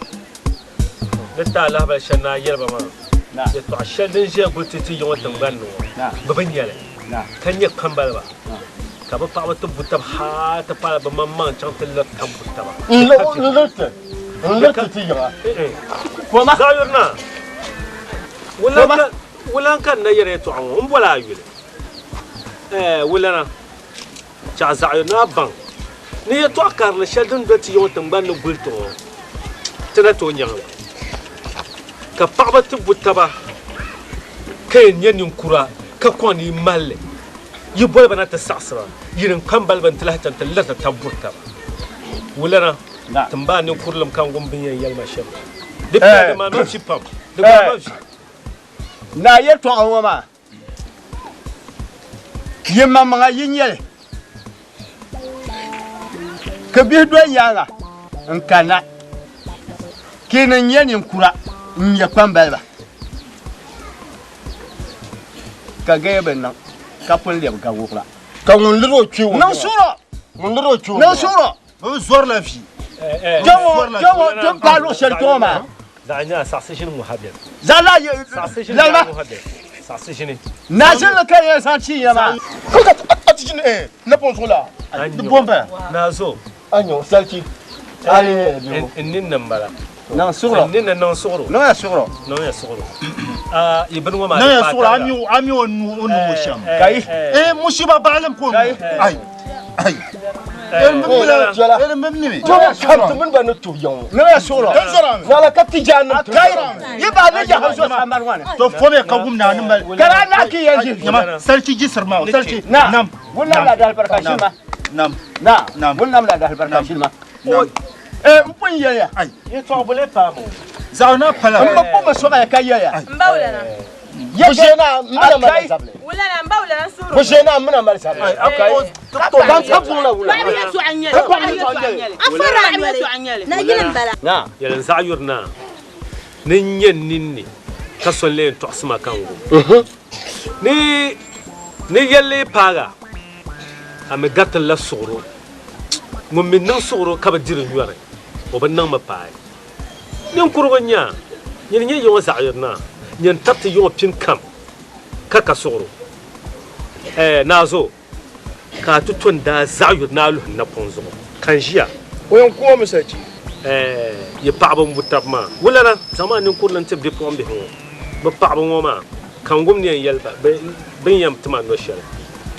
ni taai lahibali shɛli ni a yɛli ba maa, yɛtɔɣ shɛli din ʒiya guli ti ti yi ŋɔ tiŋgbani ni ŋɔ, bɛ bi nya li, ka nyɛ kpambaliba, ka bɛ paɣiba ti bu tab hal ti paai bɛ maŋmaŋ chaŋ ti liri tab bu taba. Zaɣ yuri naa, wula ka n na yɛri yɛtɔɣa ŋɔ? M boli a yuli. Ɛɛ, wulana, Chaɣ zaɣ yuri ni a baŋ ni yɛtɔɣ karili shɛli din doli ti yiŋɔ tiŋgbani ni guli ti ŋɔ, ti na tooi nyaŋ li. Ka paɣiba ti bu taba ka yɛn nyɛ ninkura ka kɔŋ ni yi mali li, yi boli ba na ti saɣisi ba, yi ni kpambaliba nti lahi chaŋ ti liriti tab buri taba. Wulana, ti m ba a ninkurilim ka n wum bɛ ni yɛn yɛli ma shɛm. Di paya di maani ma vi pam, di gbaai ma vi. Naa yɛtɔɣa ŋɔ maa Yi maŋmaŋa yi nya li, ka bihi doli nyaaŋa n-kanna, ka yi ni nya ninkura n-nyɛ kpambaliba, ka gaya bi niŋ ka pun lɛbi gawuɣila. Ka ŋun liri o kpee o Niŋ suɣilo! Ŋun liri o kpee o Niŋ suɣilo! Bɛ bi zɔrila vi. Kpɛŋɔ, kpɛŋɔ, ti ni paai luɣ shɛli kpɛŋɔ maa. Zaɣ nyaa saɣisi ʒini ŋɔ ha bɛni. Zaɣ la Saɣisi ʒini lalima. ŋɔ ha bɛni. Saɣisi ʒini. Naa ʒinli ka yɛn zaŋ chi ya maa. Ka ka a ti ʒini eh napɔŋ zuɣu la. Di bom bala. Naa zo. Anyo sarki. N ninni m-bala. Niŋ suɣuro. N ninni niŋ suɣuro. Niŋ ya suɣuro. Niŋ ya suɣuro. A yi bini ŋɔ maa Niŋ di ya paai suɣuro tariga. a mi a mi o nu o ni ŋɔ shɛm. Kayi. Eh musiba baɣalim ka o nu. Ai ai. Niŋ ya suɣuro. Dan zɔra mi. Lala ka ti jaan nim ti. Kayi. Yi ba ni yaha zo sambani ŋɔ ni. To fome ka wum naa ni mali. Ka daa naɣ ki yɛn ʒi. Nyama sarki jisir maa sarki. Na. Nam. Ŋun nam la daalibarika shili ma. Nam. Na. Nam. Ŋun nam la daalibarika shili ma. Nam. Eh n pun yɛliya. Ai. Yɛtɔɣa bole paam o. Zaɣ na pala. N bi pun mi sɔŋaya ka yɛliya. N ba wulana. Bushena mina mali zabili. Wulana n ba wulana suhuri. Bushena mina mali zabili. Dan tabu la wula. Paɣaba yɛltɔɣa n nyɛli. Paɣaba yɛltɔɣa n nyɛli. Paɣaba yɛltɔɣa n nyɛli. Na yili n bala. Na. Yɛli n zaɣ yuri naa ni n nyɛ n ninni ka so n-lee yɛn tɔɣisi ma ka n wum. Ni ni yɛlli paaga, a mi garitili la suɣuro. Ŋun mi niŋ suɣuro ka bi diri nyɔri, o bi niŋmi paai. Ninkurugu n-nyɛ a, nyini nyɛ yiŋɔ zaɣiyurina, nyini tabiti yiŋɔ pini kam ka ka suɣuro. Ɛɛ, Naazo, ka a ti to n-daa zaɣiyurina a luhi n napɔŋ zuɣu ka n ʒiya. O yɛn ku o mi sachi. Ɛɛ, yi paɣiba m-bu tab maa. Wulana, zaŋm a ninkurili n-ti bipuɣimbihi ŋɔ. Bɛ paɣiba ŋɔ maa, ka n wum ni yɛn yɛli ba bɛ ni yɛn ti ma nɔ shɛli.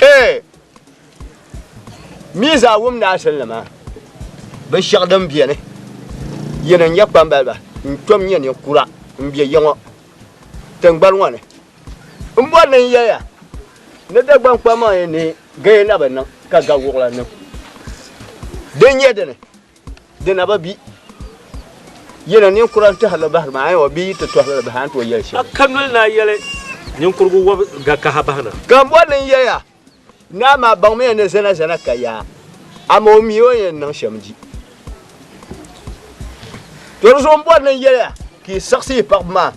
Ɛɛ, Mi zaa wum ni asinli maa, binshɛɣu din beni, yini n-nyɛ kpambaliba n-tom nyɛ ninkura m-be ya ŋɔ tiŋgbani ŋɔ ni. M bɔri ni n yɛli ya ni Dagbaŋ kpaŋmaŋ yi ni gaya na bi niŋ ka ga wuɣila niŋ. Din nyɛ dini, di na bi bi. Yini ninkura n-tɔhiri li bahiri maa, ayiwa bɛ yi ti tɔhiri li bahi a ni tooi yɛli shɛli. A ka noli ni a yɛli ninkurigu wɔb ga kaha bahina. Ka m bɔri ni n yɛli ya Naa maa baŋmiya ni zana zana ka yaa, amaa o mi o ni yɛn niŋ shɛm di. To di zuɣu m bɔri ni n yɛli ya ka yi siɣisi yi paɣiba maa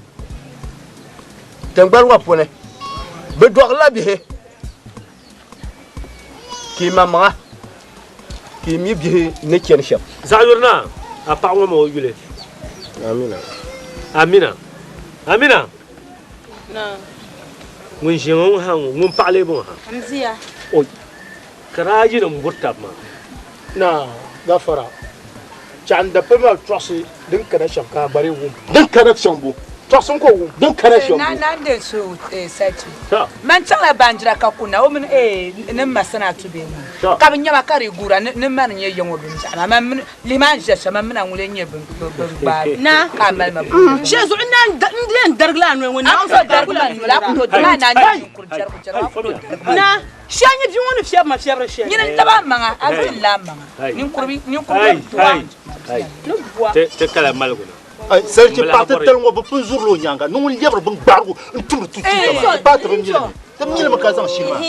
tiŋgbani ŋɔ puuni. Bɛ dɔɣirila bihi ka yi maŋmaŋa ka yi mi bihi ni chani shɛm. Zaɣiyuri naa, a paɣa ŋɔ ma o yuli? Amina. Amina. Amina! Ŋun ʒiya ŋɔ ha ŋɔ, ŋun paɣa lee bɔŋɔ ha? N bia. Oi, ka daa yi ni m-buri taba maa. Naa, gafara, chaɣ n dapuli maa tɔɣisi din kana shɛm ka a gba di wum. Din kana shɛm bo? Tɔɣisi n ka o wum. Din kana shɛm bo? Naa n-deei suhu sachi. Man chaŋla baanjira ka kunna o mini ni m ma Sanatu bee ŋun ka bɛ nya ma ka di guura ni ma ni nyɛ ya ŋɔ bimbɛɣu maa. Man mini Lihi maa n-ʒiya shɛm, man mini a ŋuli n-nyɛ bɛn gbaai ka a mali ma buɣim. Shee zuɣu n yɛn darigi la a noli ŋɔ A ku tooi darigi ma noli, a ku tooi darigi ma a nyɛ ninkuri jɛrigu jɛrigu, a ku tooi darigi ma. Naa, shee n-nyɛ bia ŋɔ ni fiɛbi ma fiɛbiri shɛli. Nyini n-lab a maŋa, a vi n-la a maŋa. Ninkuri bi tooi a ni bua. Ti kala maligu na. Salichi paɣa titali ŋɔ bi pun zurila o nyaaŋa ni ŋun lɛbiri bin gbarigu n-tumdi tutuuta maa. Di paai ti bi milimi. Ti milimi ka zaŋ shili maa.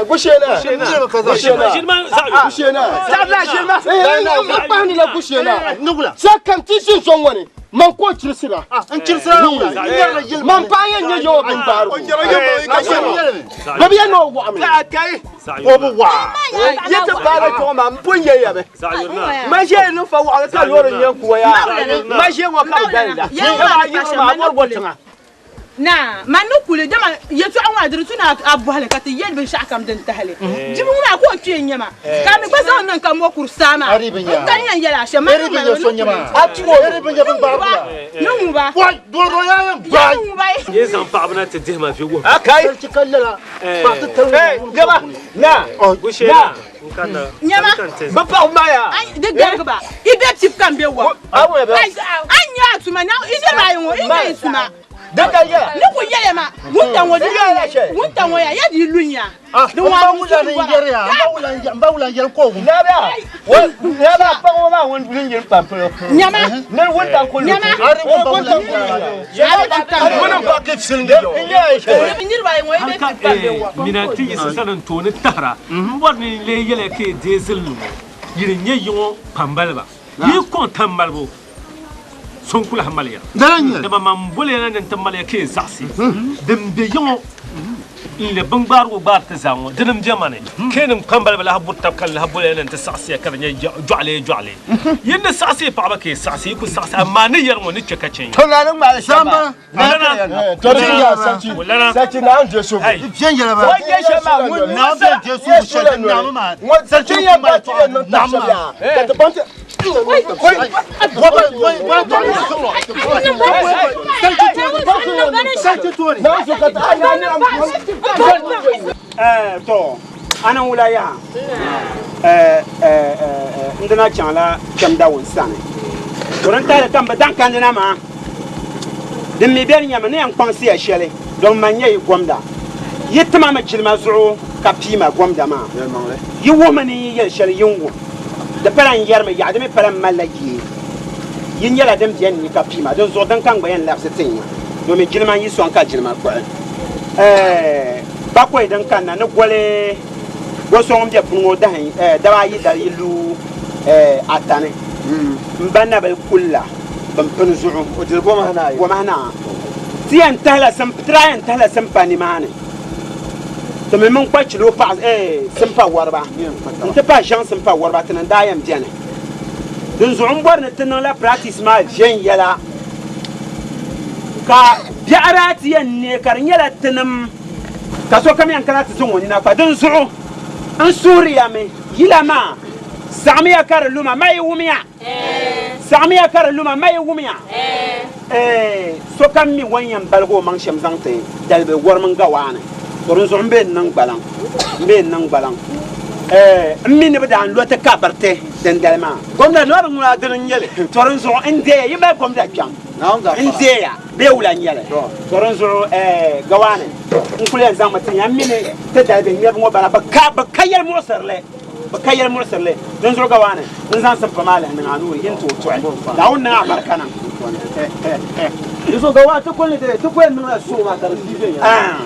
Gusheena. Milimi ka zaŋ shili maa. Gusheena. N kpahindi la Gusheena. Nugula. Sa kam ti ʒi zɔŋ ŋɔ ni, man ka o chirisira. N chirisira la wula. N nyɛrila yɛli. Man paɣa yɛn nyɛ yɔɔ bin gbarigu. Bɛ bi yɛn ni o waɣimi. O bi waɣa. Yi ti paai ba chuɣu maa, m pun yɛli ya mi. Ma ʒe ni fa waɣili ka loori nyɛ n kuwa yaa. Ma ʒe ŋɔ ka bɛ galinda. Dama a yiɣisi maa, a bɔri bɔ tiŋa. Naa, man ni kuli, dama yɛtɔɣa ŋɔ a di di tu ni a bɔhi li ka ti yɛli binshɛɣu kam din tahi li. Dibu ŋɔ maa ka o kpee n-nyɛ ma, ka a mi gba zaŋ niŋ ka mɔkuri saa maa. N kani yɛn yɛli a shɛm, man ni ŋmali o ni kuli. Ni ŋuba. Ni ŋuba. Yi zaŋ paɣaba na ti dihi ma vi wuhi. Akai. Gaba, naa, naa. Nyama. Bɛ paɣaba maa yaa. Di garigi ba. I be tip ka n be wa. A nya a tuma na i niriba ayi ŋɔ i nya i tuma. Di ka yɛla. Ni ku yɛliya ma wuntaŋ ŋɔ di wuntaŋ ŋɔ ya ya di lu nya. Di N ba wula ni n yɛri ya n ba wula n yɛri ka o wum. Naba naba paɣaba maa ŋun dun yini pampilo. Nyama. Ni wuntaŋ ku lu. Nyama. Ari n ba wula n yɛri. Mini n ba ke silindi yo. Niriba ayi ŋɔ i be tip ka n be wa. Mina ti yiɣisi sani n tooni tahira m bɔri ni n lee yɛliya ka yi deei zilinli ŋɔ yili n-nyɛ yiŋɔ kpambaliba. Yi kɔŋ tam malibu, so n-ku lahi mali ya. Dama man boli ya na ni n ti mali ya ka yi zaɣisi din be yiŋɔ n-le biŋgbaarigu gbaari ti zaa ŋɔ. Dini m-be ma ni ka yinim kpambaliba lahi buri tab ka n lahi boli ya na nti saɣisi ya ka di nyɛ jɔɣilee jɔɣilee. Yi ni saɣisi yi paɣiba ka yi saɣisi, yi ku saɣisi, amaa n ni yɛri ŋɔ ni chɛ ka chɛ ya. To a niŋ wula yaha n dina chaŋla kpɛm Dawun sani to din tahili ka m bi daŋ kandina maa Din mi beni nyɛmi ni yɛn kpaŋsi ya shɛli don man nyɛ yi gomda. Yi tima mi jilima zuɣu ka pii ma gomda maa. Yi wuhimi ni n yi yɛli shɛli yin wum. Di pala n yɛrimi yaɣa, di mi pala m malila yee. Yi nyɛla din beni ni ka pii ma, dinzuɣu din ka n gba yɛn labisi tin ya, domin jilima n-yi sɔŋ ka jilima kpuɣi. Ɛɛh! Bakɔi din kanna ni goli goli so ŋun be puni ŋɔ dahin daba ayi dali yi lu ata ni, m ba nabil kulla bɛn pini zuɣu O diri gomahi naa gomahi naa. Ti yɛn tahila ti daa yɛn tahila simpa nimaani. Ti mi mini kpachilo paɣa simpa wariba nti pahi ʒiɛŋ simpa wariba ti ni daa yɛn beni. Dinzuɣu m bɔri ni ti niŋla practice maa viɛnyɛla ka biɛɣu daa ti yɛn neei ka di nyɛla tinim ka sokam yɛn kana ti zaŋ o nina kpa. Dinzuɣu n suhiriya mi yila maa saɣimiya ka di luma ma yi wumya. Saɣimiya ka di luma, ma yi wumya. Sokam mi o ni yɛn baligi o maŋ shɛm zaŋ ti dalibi wari mini gawaani. To dinzuɣu m be n-niŋ gbaliŋ, m be n-niŋ gbaliŋ. M mi ni bɛ daa n-lo ti ka biriti dindali maa. Gomda nɔri ŋuna dini n-nyɛ li. To dinzuɣu n deeya, yi mali gomda kpiɔŋ. N deeya bee wula n-nyɛ li. To dinzuɣu gawaani n kuli yɛn zaŋmi ti nya. M mi ni ti dalibihi ŋmɛbu ŋɔ bala, bɛ ka yɛlimuɣisirili. Bɛ ka yɛlimuɣisirili, dinzuɣu gawaani n zaŋ simpa maa lihi niŋ a nuu ni yi ni tooi tuɣi. Naawuni niŋ a barika niŋ. Dinzuɣu gawaani ti kuli ni ti kuli yɛn niŋla suŋ maa ka di bii viɛnyɛla.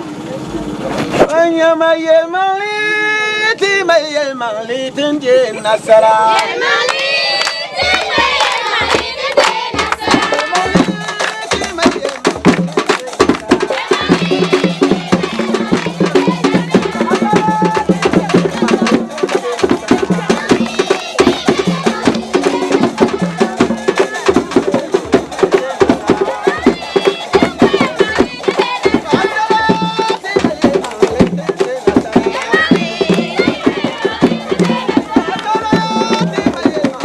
N nyama yɛlimaŋli, ti mali yɛlimaŋli ti ni deei nasara. Yɛlimaŋli, ti mali yɛlimaŋli ti ni deei nasara. Yɛlimaŋli, ti mali yɛlimaŋli ti ni deei nasara.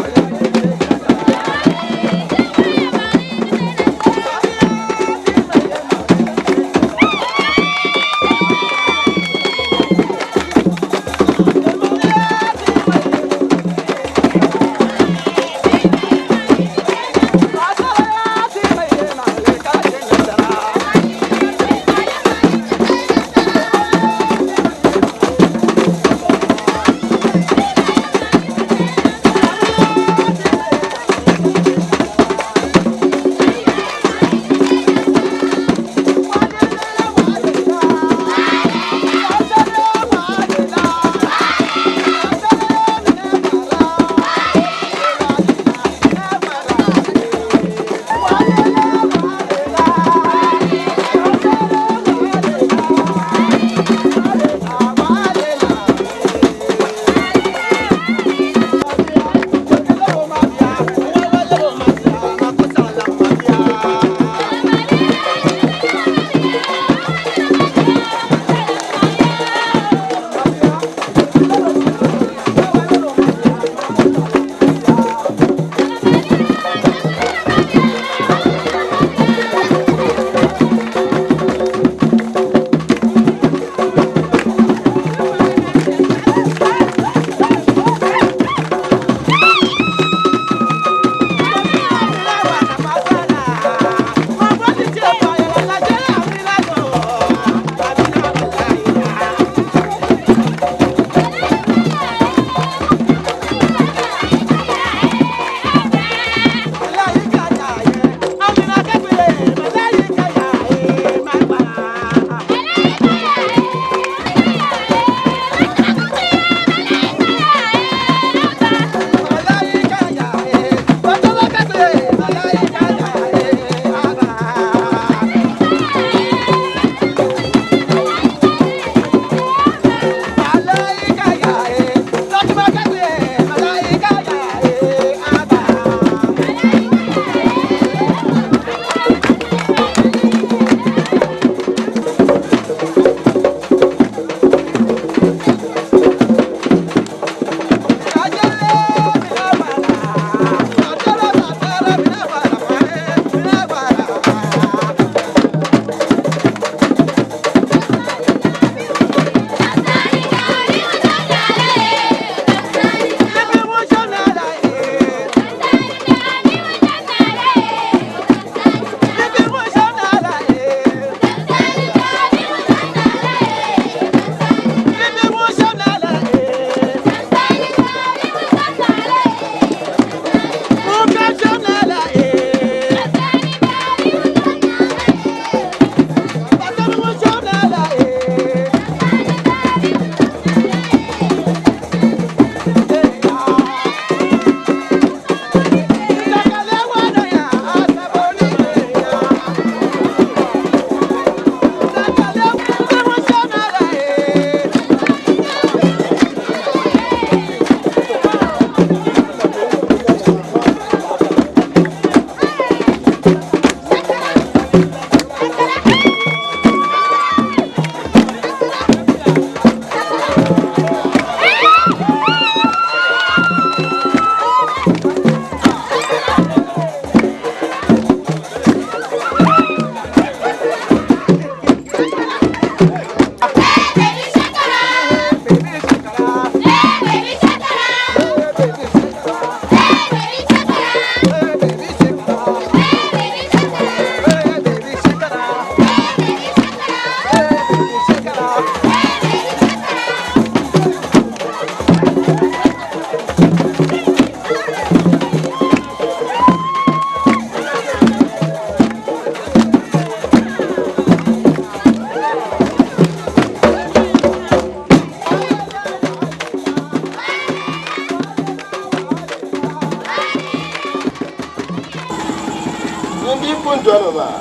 Nyin di pun dɔni maa.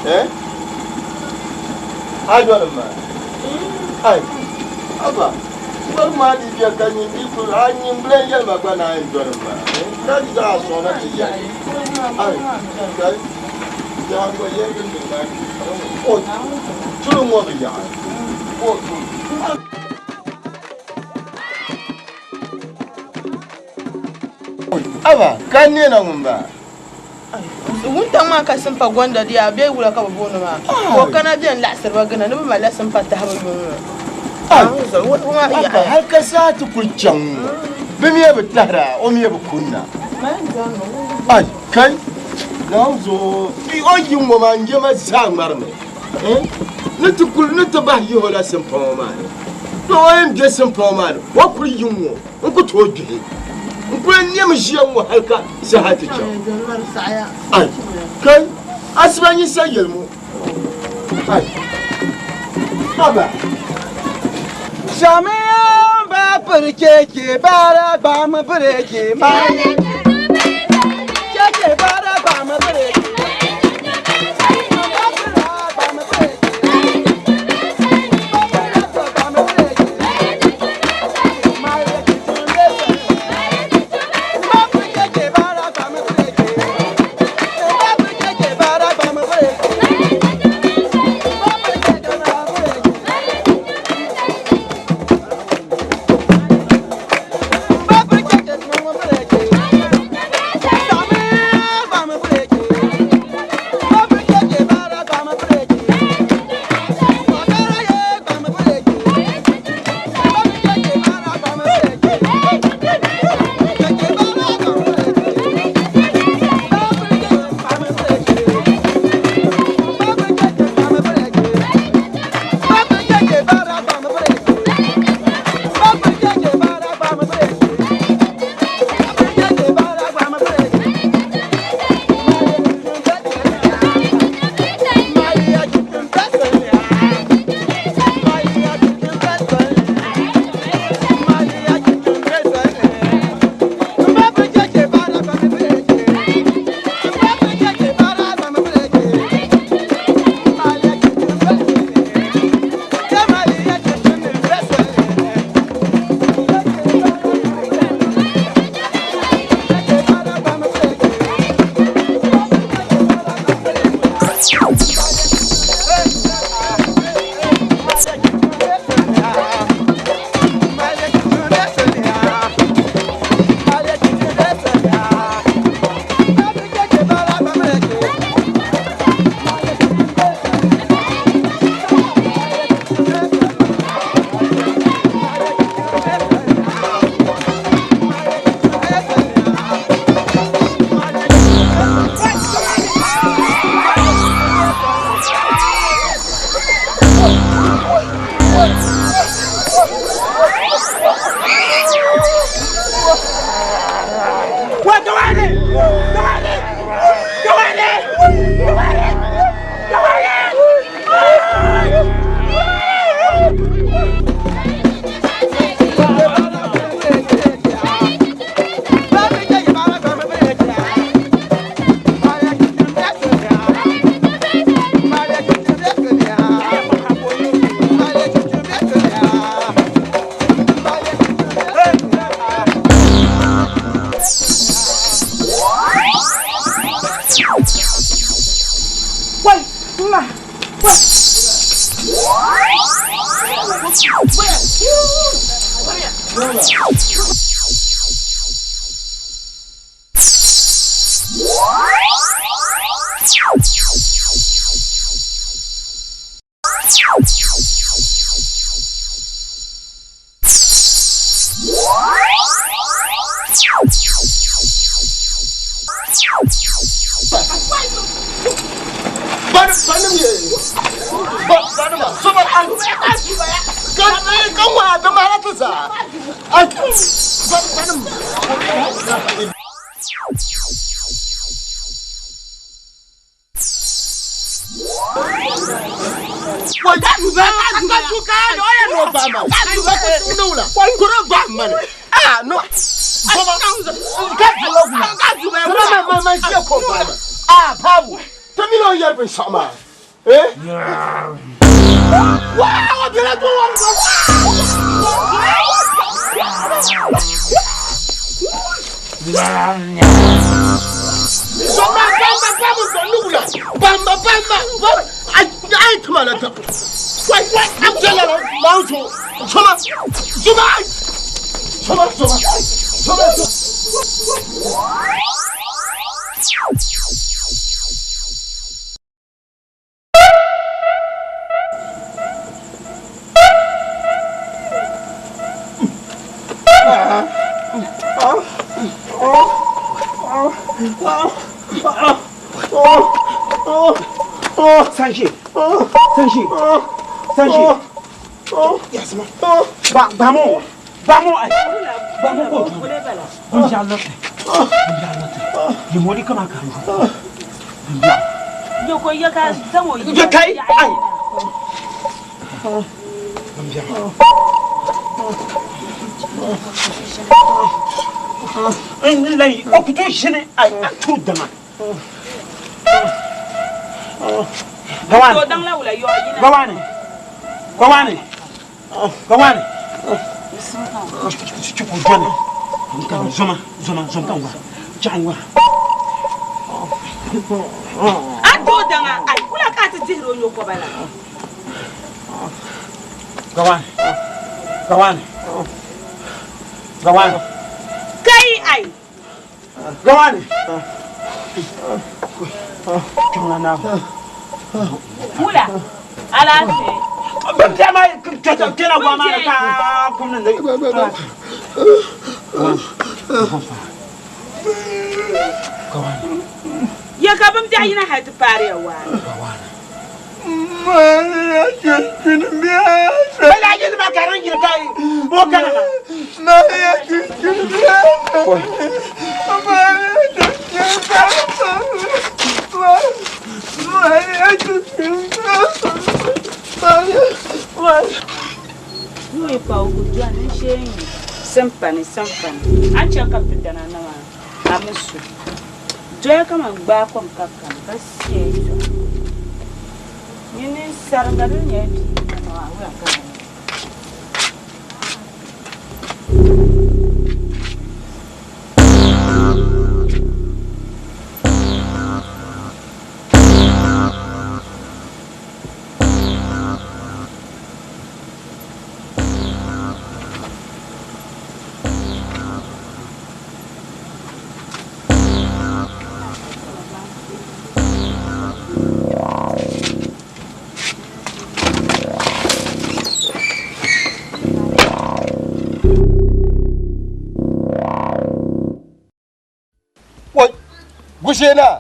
Eh? A dɔni maa. Ai, aba, wari maa di bɛ ka nyin di pun, a nyin bilan yɛli ma gba naan dɔni maa. Eh? Ka di zaa sɔŋ na ti yɛli. Ai, kai, yaa gba yɛli din niŋ maa. O, tuli ŋɔ bi yaɣi. O, Aba, ka n neena ŋun baa? Wuntaŋ maa ka simpa gonda di yaa bee wula ka bɛ booni maa? Ka o kana bɛn laɣisiri ba gina ni bɛ malila simpa tahibu yuŋ ŋɔ. Aba, hal ka saa ti kuli chaŋ ŋɔ, bɛ mi bi tahira, o mi bi kunna. Ai, kai, Naawuni zuɣu, o yi ŋɔ maa n je ma zaa ŋmarimi. Ni ti kuli ni ti bahi yihi o la simpa ŋɔ maa ni. To o yɛn be simpa ŋɔ maa ni, o kuli yi ŋɔ. N ku tooi gbihi. N kuli nɛmi ʒiya ŋ-ŋɔ hal ka saha ti chaŋ. Ai, kai, asiba nyin sa yɛlimu. Ai, aba. Shamiya ba piri cheche bara gbami bireji ma. Cheche bara gbami bireji. A paabu ti mini o yɛri binshɛɣu maa. Eh? Waa, o bela doo wari gba. Zoma bamba bamba zɔnugula bamba bamba bamba ai ai tuma la ta. Wai wai am jala la ma zo zoma zoma ai zoma zoma zoma zoma. Sanji, Sanji, Sanji. Ba ba mo, ba mo, ba mo ko. Bunja lote. Bunja lote. Limoli kama ka. Bunja. Yoko ya ka zaŋ o Ye kai ai. Bunja. N lai o kutu shini ai a tu dama. Gawani. To daŋ la wula yɔ yina. Gawani. Gawani. Gawani. Chuku jɔni. Nkan zoma zoma zoma kan wa. Chan wa. A to daŋa ai wula ka ti dihiri o nyɔkɔba la. Gawani. Gawani. Gawani. Kai ai. Gawani. Chɔŋla naa. Wula alaafee. Bin biɛɣu maa kpɛna gɔŋ maa ni ka kum niŋdi. Ya ka bin biɛɣu yina hali ti paari ya waa. Bala yili maa ka di yili ka bo kana maa. Nuhi pa o ku dɔni n-shee nyu simpani simpani. A ni chaŋ ka bɛ ti dana na maa, a mi su. Doya kaman gbaai kom ka kani ka siya yi zuɣu. Nyini n-sariŋga din nyɛla bia maa, wula ka di niŋ? Wai, gushe na.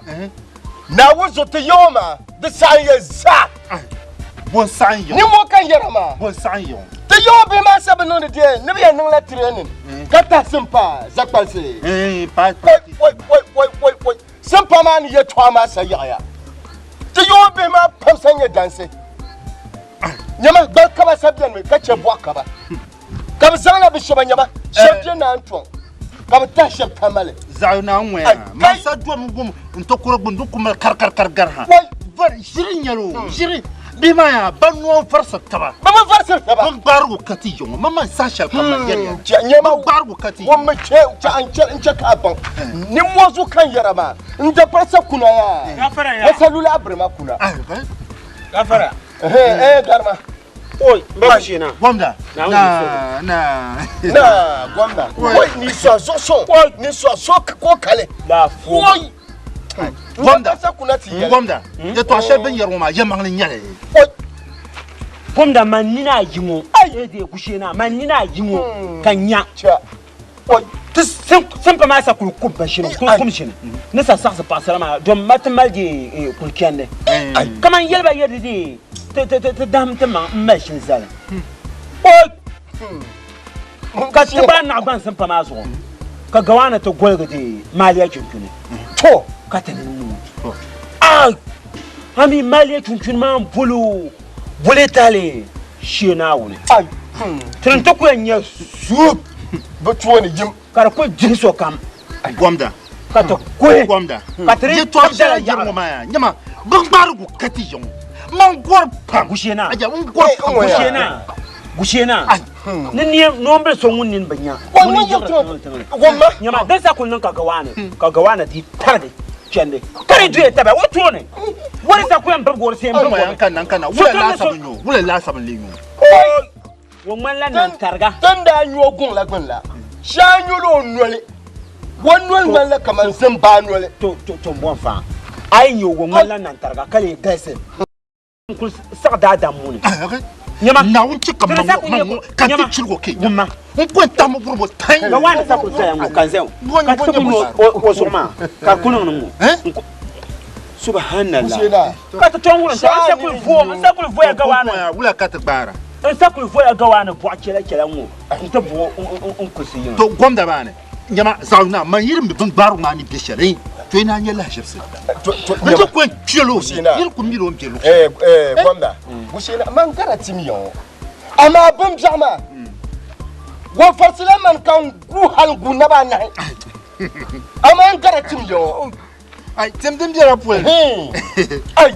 Naawuni zo ti yaŋɔ maa, di saɣim ya zaa. Bɔ n-saɣim yaŋɔ? Nimmoo ka n yɛra maa. Bɔ n-saɣim yaŋɔ? Ti yaŋɔ bihi maa sa bi niŋdi deei ni bɛ yɛn niŋla training ka tahi simpaa zakpalisi. Wai, wai, wai, wai, wai, wai. Simpaa maa ni yɛtɔɣa maa sa yaɣiya. Ti yaŋɔ bihi maa pam sa nyɛ dansi. Nyama, gbali kaba sa benimi ka chɛ bɔɣu kaba. Ka bɛ zaŋla bɛ shɛba nyama shɛba bɛ naan tɔŋ, ka bɛ tahi shɛba tamali. Zaɣ naa ŋɔya man sa dom gum n tokoro gbuni din ku mali kar kar kar gari ha. Vari ʒiri n-nyɛli o ʒiri bihi maa yaa ban noo varisiri taba. Bɛ bi varisiri taba. Bin gbaarigu ka ti yiŋɔ man man saha shɛli kam man yɛli ya. Nyama Bin gbaarigu ka ti ŋun mi chɛ n chɛ ka a baŋ nimmoo zuɣu ka n yɛra maa n dapari sa kuna yaa. Gafara yaa. O sa lula a birima kuna. Gafara. Ɛhɛn garima. Oi, ba shi na. Gwamna. Na na. Na gwamna. Oi, ni so so so. Ni so so ko kale. La fo. Oi. Gwamna. Sa kuna ti yɛli. Gwamna. Yɛtɔɣa shɛli bin yɛri ŋɔ maa yɛlimaŋli n-nyɛli. Oi. Gwamna man nina ayi ŋɔ. Ai. De kushe na man nina ayi ŋɔ ka nya. Cha. Oi. Ti simpa maa sa kuli kum ba shini, kuli kum shini. Ni sa saɣisi paɣasara maa dom ma ti mali di kuli chandi. Kaman yɛli ba yɛli di ti dahim ti maŋ m mali shini zali. Oi! Ka ti gbaai naɣ gban simpa maa zuɣu ka Gawaana ti goligi di Maaliya chinchini. To! Ka ti niŋ nuu. Ai! A mi Maaliya chinchini maa m-boli o boli tahili shee Naawuni. Ai! Ti ni ti ku yɛn nya zuɣu bɛ tooni yim. Ka di kuli dihi sokam. Gomda. Ka ti kuhi. Gomda. Ka ti di Yɛtɔɣa shɛli yɛri ŋɔ maa yaa nyama bingbarigu ka ti ya ŋɔ. Man gɔri pam. Gushena. Aja n gɔri pam. Gushena. Gushena. Ni niɛ noonbili so ŋun nini bi nya. Ŋuni n yiɣiri tiŋli tiŋli. Nyama din sa kuli niŋ ka gawaani ka gawaani di tarigi chɛndi ka di duya taba o tooni. Wari sa ku yɛn bibigi o di sa yɛn bibigi o mi. N kana n kana wula laasabu n nyɛ o wula laasabu n lee nyɛ o. O ŋmanila nantariga. Tin daa nyo guŋ la gbuni la, shee nyoli o noli. O noli ŋmanila kaman zimbaa noli. To to to m bɔn faa a yi nya o o ŋmanila nantariga ka lee galisi. N kuli saɣi daadam ŋuni. Nyama. Naawuni chɛ ka man ŋɔ ka ti chirigu o kee. Wumma. N ko n tahi vuribo tahi. Ka waani sa kuli zaya ŋɔ ka n zaya ŋɔ. Ka ti kuli o zuɣu maa ka di kuli niŋdi ŋɔ. Subhanallah. Ka ti tɔŋ wurim taba n sa kuli voom n sa kuli voya gawaani. Wula ka ti gbaara. N sa kuli voya gawaani bɔɣu chɛla chɛla ŋɔ n ti bo n kulisi yiŋa. To gomda maa ni. Nyama zaɣ na man yiri mi bin gbaarigu maa ni bɛ shɛli to yi naan nyɛ lahaʒibisi n ti kɔn kpɛl o yiri ku miri o ni bɛ luɣ shɛli. Gomda Gushena man gara tim ya ŋɔ amaa bin biɛɣu maa wɔnfarisila man ka n gu hali gu naba anahi amaa n gara tim ya ŋɔ. Ai tim din bɛla poli. Ai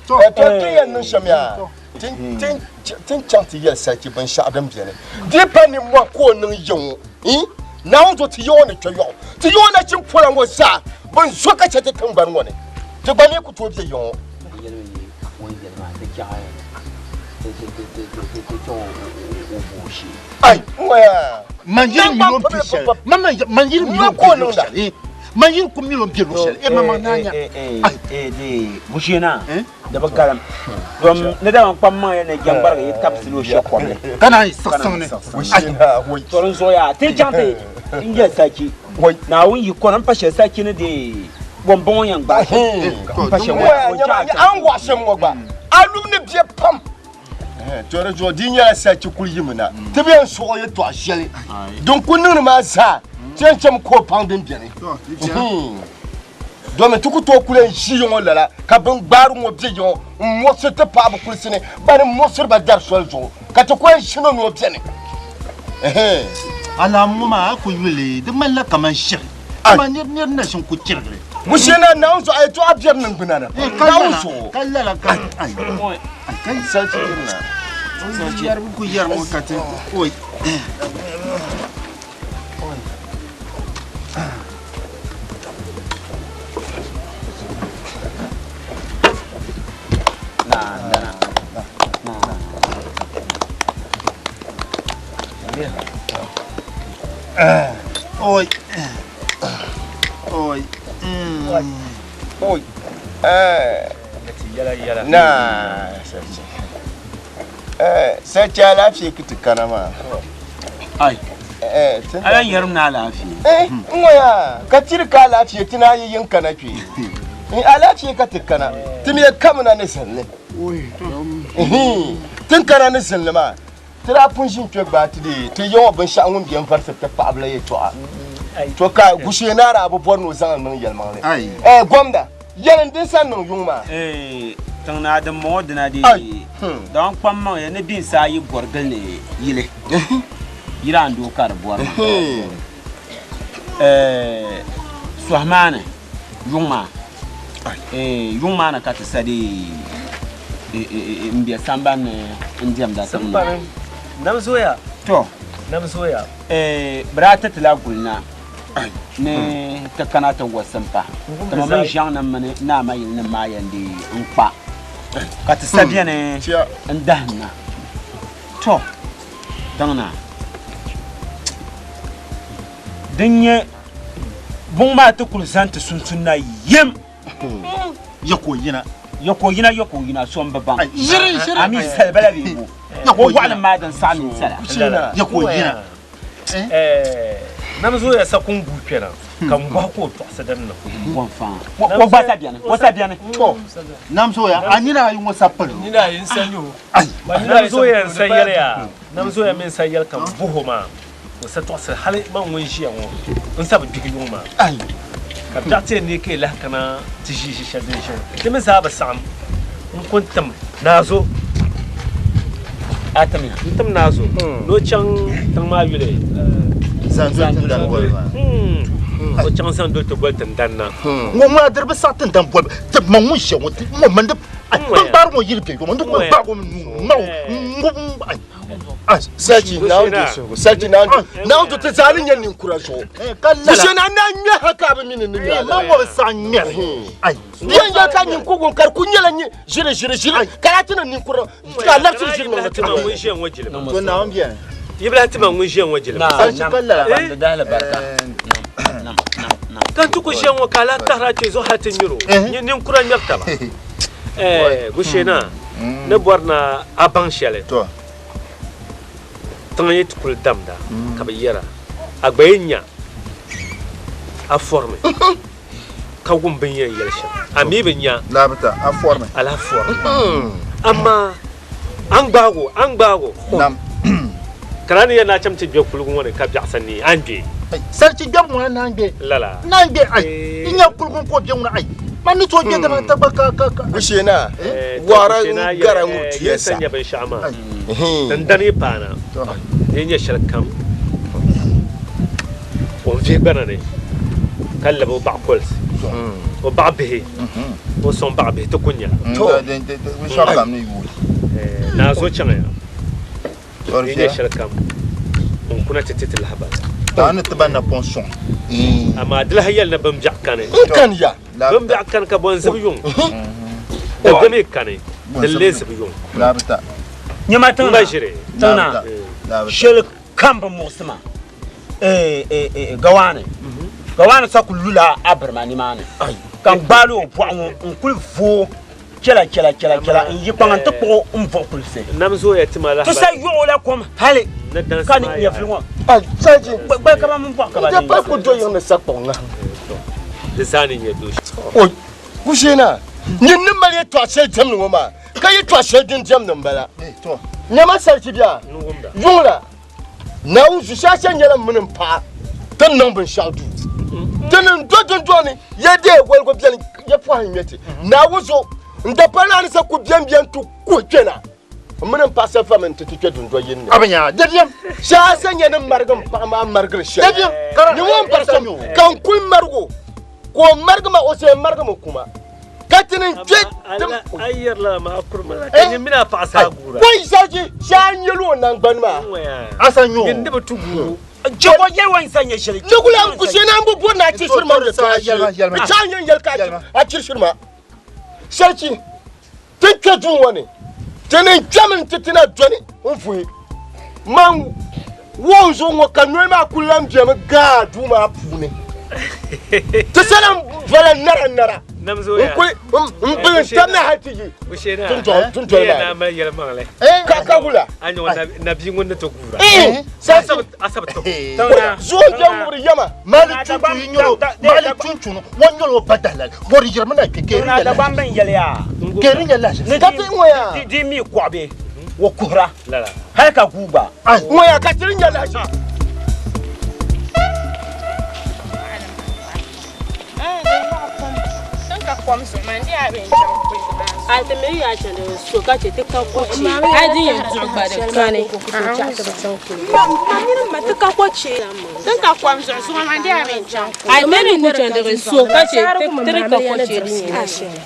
to ti yɛn niŋ shɛm yaa tin chaŋ ti yɛli sariki binshɛɣu din beni di pa nimmɔhi ka o niŋ ya ŋɔ Naawuni zuɣu ti ya o ni kpe yɔɣu ti ya o nachin pola ŋɔ zaa bɛn zo ka chɛ ti tiŋgbani ŋɔ ni ti gba mi ku tooi be ya ŋɔ. Ai ŋɔ yaa. Man yiri miliyɔn pi shɛli man yiri miliyɔn pi shɛli Man yiri ku miliyɔn bɛ luɣ shɛli, ma maŋ naa nya. Di Gushena di bi galim dom ni dama kpam maŋ ya ni jɛŋgbarigi yi tabisi o shɛ kɔbili. Ka naan yi siɣisiŋ ni. To din zuɣu yaa ti chaŋ ti n yɛli sachi Naawuni yi kɔna n pa shɛli sachi ni di bɔmbɔŋɔ yɛn gbaai shɛm n pa shɛli ŋɔ yaa. A ni wɔɣi shɛm ŋɔ gba a lum ni bɛ pam. To di zuɣu di nyɛla sachi kuli yimi na ti bi yɛn suɣi yɛltɔɣa shɛli din ku niŋdi maa zaa ti yɛn chɛmi ka o paŋ din biɛni domi ti ku tooi kuli n ʒi ŋɔ lala ka bin gbaari ŋɔ bɛ ŋɔ n muɣisiri ti paɣaba kulisi ni bani muɣisiri ba dari soli zuɣu ka ti ku yɛn ʒino ni o biɛni Alaamu ŋɔ maa a ku yuli di ŋmanila kaman ʒiri amaa nir nir na ʒin ku chirigili. Gushena Naawuni zuɣu a yɛtɔɣa biɛri niŋgbuna ni pam. Naawuni zuɣu. Ka lala ka ai kai Sarchi dirina. Yɛrigu ku yɛri ŋɔ ka ti oi. Oi. Oi. Oi. Na sarki. Eh, sarki alaafee ki ti kana maa. Ai. Eh, Ala yɛrim ni alaafee. Eh, n ŋɔ yaa ka tiri ka alaafee ti naa yi yin kana kpe. Alaafee ka ti kana. Ti mi kamina ni zinli. Tin kana ni zinli maa. Ti daa pun ʒin kpe gbaai ti dee ti ya ŋɔ binshɛɣu ŋun be n-varisiri ti paɣiba la yɛltɔɣa. To ka Gushee Naa daa bi bɔri ni o zaŋ li niŋ yɛlimaŋli. Ɛɛ Gomda, yɛlim din sa niŋ yuŋ maa. Ɛɛ tiŋ naa dimbɔŋɔ dina dee dama n kpam maŋ ya ni binsi ayi gɔri gili ni yili, yili andoo ka di bɔri maa. Ɛɛ sɔhi maa ni. Yuŋ maa yuŋ maa ni ka ti sa dee n be sambani ni n diɛmda tiŋ ni. Nam zooya. To. Nam zooya. Bɛ daa ti ti la guli na ni ti kana ti wa simpa. Ti ma mini ʒiɛŋnim mini Naa Mayilinim maa yɛn dee n kpa ka ti sa beni n dahim na. To, tiŋ naa, din nyɛ Buŋ maa ti kuli zani ti sunsuuni na yim. Ya ka o yina. Ya ka o yina, ya ka o yina, so m-bi baŋ. Ʒiri, ʒiri. A mi saliba la bee bo? O waɣilim maa din saɣi ninsala. Ya ka o yina. Nam zooya sa kum guui kpɛna ka n bɔhi ka o tɔɣisi din niŋ. O gba sa beni, o sa beni. To, nam zooya, a nina ayi ŋɔ sa pali o. Nina ayi n-sa nyo. Nam zooya n-sa yɛli ya, nam zooya mi n-sa yɛli ka m bɔh o maa. O sa tɔɣisiri hali man ŋun ʒiya ŋɔ n sa bi gbigi yuŋ maa. Ka biɛɣu ti yɛn neei ka yi lahi kana ti ʒi ʒi shɛli din ʒi ŋɔ. Di mi zaa bi saɣim n ku n-tim Naazo. A tim ya? N tim Naazo ni o chaŋ tiŋ maa yuli Zanzuli ti dali boli maa. O chaŋ zaŋ doli ti boli tindanna. Ŋɔ ŋuna diri bi saɣi tindan bolibu ti ma ŋun ʒiya ŋɔ ti ŋɔ mindi bin gbaari ŋɔ yili bɛ yoma ni kuli gbaagi o mi nuu ŋma o Sarki Naawuni di suhigu Sarki Naawuni Naawuni ti zaa ni nyɛ ninkura zuɣu Gushena a naan ŋmɛ ha ka a bi mi ni ni ŋmɛ a Ma ŋɔ bi saɣi ŋmɛri Di yɛn yɛli ka ninkurigu ka di kuli nyɛla ʒiri ʒiri ʒiri ka daa ti niŋ ninkura ka a labisiri ʒiri niŋdi ti ŋɔ. To Naawuni beni. Yi bi lahi ti ma ŋun ʒiya ŋɔ jilima. Sarki ka lala. Ka n ti ku ʒiya ŋɔ ka a lahi tahiri a kpee zuɣu hali ti ŋmɛr o. Ninkura ŋmɛri taba. Gushena, ni bɔri ni a baŋ shɛli, tiŋ yi ti kuli damda ka bɛ yɛra, a gba yi nya a fɔrimi ka wum bɛ ni yɛn yɛli shɛm. A mi bi nya a lahi fɔrimi. Amaa a ni gbaag o, a ni gbaag o. Ka daa ni yɛli ni a cham ti gbe kuligu ŋɔ ni ka biɛɣisa neei, a ni gbe? Sarchi gbɛbu ŋuna naan gbe. Lala. Naan gbe ai. N nya kuligu n ka o be ŋuna ai. Man ni tooi gbe dama ta gba ka ka ka. Gushena wara n gara ŋub tuya sa. Yin sa nya binshɛɣu maa. Dindani yi paana, di yi nya shɛli kam o ni vihi gbana ni ka labi o baɣa kolisi, o baɣa bihi, o sɔŋ baɣa bihi ti ku nya. Binshɛɣu kam ni yuui. Naa zo chaŋya. Di nyɛ shɛli kam n kuna ti ti ti lahibali. Daa ni ti ba napɔŋ sɔŋ. Amaa di lahi yɛli ni bimbiɛɣu kani. N kani ya. Bimbiɛɣu kani ka bɔnzibi yuŋ. Dabba mi kani din lee zibi yuŋ. Nyama tiŋ na. Ʒiri. Tiŋ na. Shɛli kam bi muɣisi ma. Gawaani. Gawaani sa kuli lula a birima nimaani. Ka n gbaali o bɔɣu ŋɔ n kuli vooi Chɛla chɛla chɛla chɛla n yi kpaŋ n ti kpuɣi n buɣi kulisi. Nam zooya ti ma Ti sa yuɣi o la kom hali ka ni nyɛvili ŋɔ. Gbali ka ba mini bɔɣu ka ba N pa ku do yiŋ ni sa kpuɣi ŋahim. Di zaa ni nyɛ dooshi. O Gushena, nyin ni mali yɛtɔɣ shɛli diɛmdi ŋɔ maa, ka yɛtɔɣ shɛli din diɛmdi m-bala. Nyama sariki bia, yuŋ la. Naawuni zushɛɣu nyɛla m mini m paɣa ti ni niŋ binshɛɣu duu. Ti ni do dundɔŋ ni ya deei woligu beni ya pɔhim ŋme ti. Naawuni zuɣu n dapali naa ni sa ku bɛn bɛn ti kuhi kpe na. M mini m paɣa sa vami nti ti kpe dundɔ yini ni. Shɛha sa nyɛ ni marigi m paɣa maa marigiri shɛli. Ni ŋun pari so ka n kuli marig o, ka o marigi ma o sa yɛn marigimi kuma. Ka ti ni kpe tim. A yɛrila maa kurima la ka nyin mini a paɣa saa guura. Kɔi zaji shee a nyɛli o nangbani maa. A sa nyo. Nyin ni bi tu guuru. Jɛbo yɛli wa n-sa nyɛ shɛli. Ni kuli an kushɛ na n bi bori ni a chirishiri ma yɛltɔɣa shee. Bi chaŋ yɛn yɛli ka a chirishiri ma. Sarchi, ti kpe duu ŋɔ ni, ti ni kpɛmi nti ti na dɔni n-vuhi man wuhi n zuɣu ŋɔ ka noli maa kuli lan bemi gaa duu maa puuni. Ti sa lan vala nara nara n-kuli m-bili n-tam na hal ti yi dundoli maa ni. Ka wula? Zuɣu n-bɛ ŋubiri yɛma. Mali chunchun yi nyɛla mali chunchun o nyɛla o ba dahalali o di yirimi na kpe keri nyɛ lahi keri nyɛ lahi ka ti ŋɔ yaa di mi kɔɣibi o kuhira hali ka guui gba ŋɔ yaa ka tiri nyɛ lahi So ka chɛ ti ka ko chɛ hali din yɛn duɣi gba di kani ti ka ko chɛ a mi ni ku chɛndi di so ka chɛ ti di ka ko chɛ din yɛn shɛli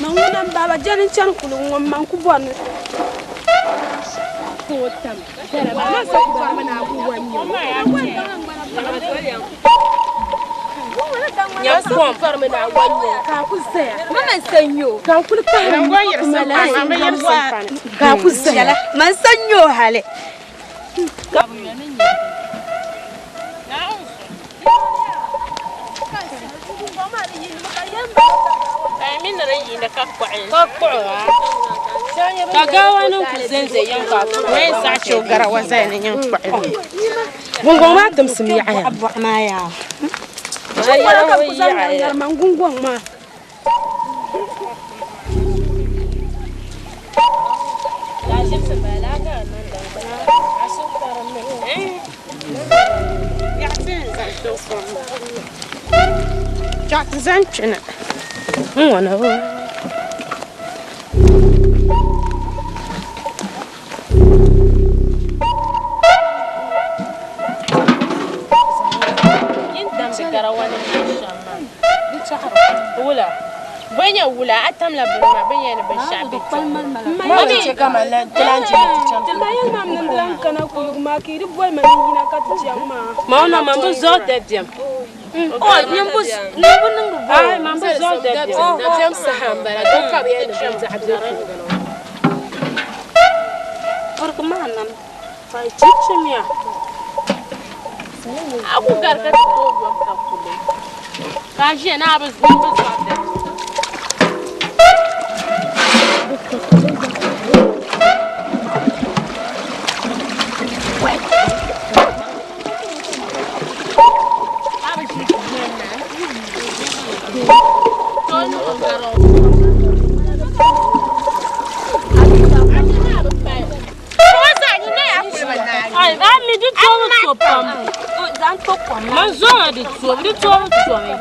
Ma ŋuna m baba jɛli n chani kuligu ŋɔ m ma n-ku bɔri ni o tam dala maa ma sa ku bɔrimi ni a ku wa n-nyɛ Man sa nyo hali. Ka gawa niŋ ku zenze yɛn ka Gungɔŋ maa timsim yaɣiya. Gungɔŋ maa. Wula. Bɔ nyɛ wula a tamla bini maa bɛ nyɛ ni binshɛɣu bɛ Ma ni chɛ ka man lan ti lan chɛ ni ti chaŋ. Ti ma yɛli ma ni n lan kana kuligu maa ka yi di boli ma ni n yina ka ti chaŋ maa. Ma o na man bi zuɣu dabiɛm. O, nimbu niŋdi bɔ. Ai, man bi zuɣu dabiɛm. Dabiɛm saha m-bala, doo ka bɛ yɛli ni bindiɛɣu be kuligu ni. Pirigi maa nam. Ai, chichimiya. A ku gari ka ti tooi yom ka kuli. Ka a ʒiya ni a bi zuɣu dabiɛm. Ai, mi di toobu to pam. Man zoŋa di toobu, di toobu tomi.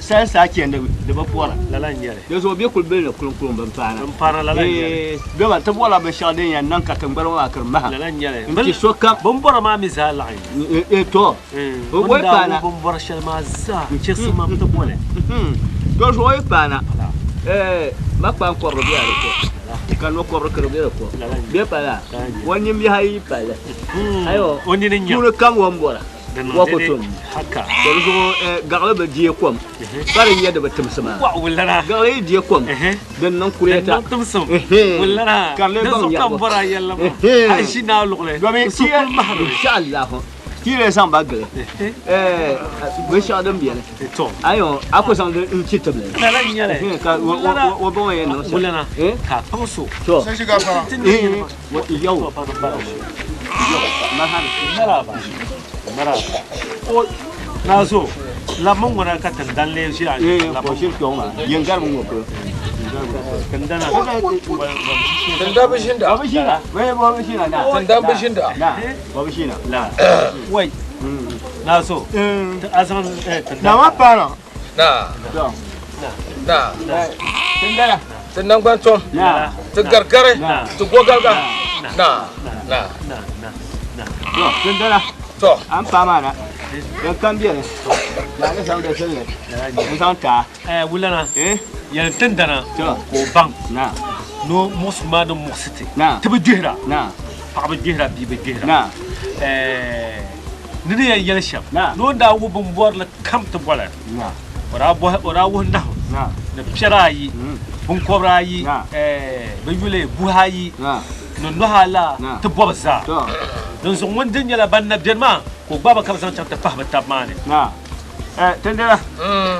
Sal saa chɛndi di bi pɔra di zuɣu bɛ kuli bili ni kuruŋ bin paana dama ti bɔrila binshɛɣu din yɛn niŋ ka tingbani ŋɔ maa kiri maha n ti sokam bin bɔra maa mi zaa laɣim to o bɔi paana bin bɔra shɛli maa zaa chɛsi mam ti bɔli to zuɣu yi paana ma kpaan kɔbiri bɛ di ko ka no kɔbiri kiri bɛ di ko bɛ pala o nimbihi ayi pali ayo tuuni kam o ni bɔra wa ku tum to di zuɣu gaɣali bi deei kom ka di nyɛ di bi timsi maa gaɣali yi deei kom din niŋ kureta ka di lee baŋ nyaɣibu domin inshallah ti lee zaŋ ba gili binshɛɣu din beni ayo a ku zaŋ di n ti tibili ka o baŋ o yɛn niŋ shɛm ka kpaŋ so to yau na so lamma ŋuna ka tindan lee ʒiya ko shiri kpɛŋ maa yin garimi ŋɔ polo tindana Tinda bi ʒinda. Ba bi ʒina. Wai ba bi ʒina na. Tinda bi ʒinda. Na. Ba bi ʒina. La. Wai. Na so. A zaŋ tinda. Na ma paana. Na. Na. Tindana. Ti nangban tom. Na. Ti garigari. Ti gogaliga. Na. Na. To tindana. To. An pa maa na. Din kam beni. Na ni zaŋ di zilli. N zaŋ taa. Wulana. Yɛli tindana. To. Ka o baŋ. Na. No muɣusigu maa ni muɣusi ti. Na. Ti bi gbihira. Na. Paɣa bi gbihira bia bi gbihira. Na. Ni ni yɛn yɛli shɛm. Na. Ni o ni daa wuhi binbɔrili kam ti bɔla. Na. O daa wuhi nahu. Na. Ni piɛri ayi. Binkɔbiri ayi. Na. Bɛ yuli buhi ayi. Na. Ni nɔhi ala Na. ti bɔbi zaa. To. Dinzuɣu ŋun din nyɛla ban na beni maa ka o gbaai ba ka bɛ zaŋ chaŋ ti pahi bɛ taba maa ni. Na. Tindana.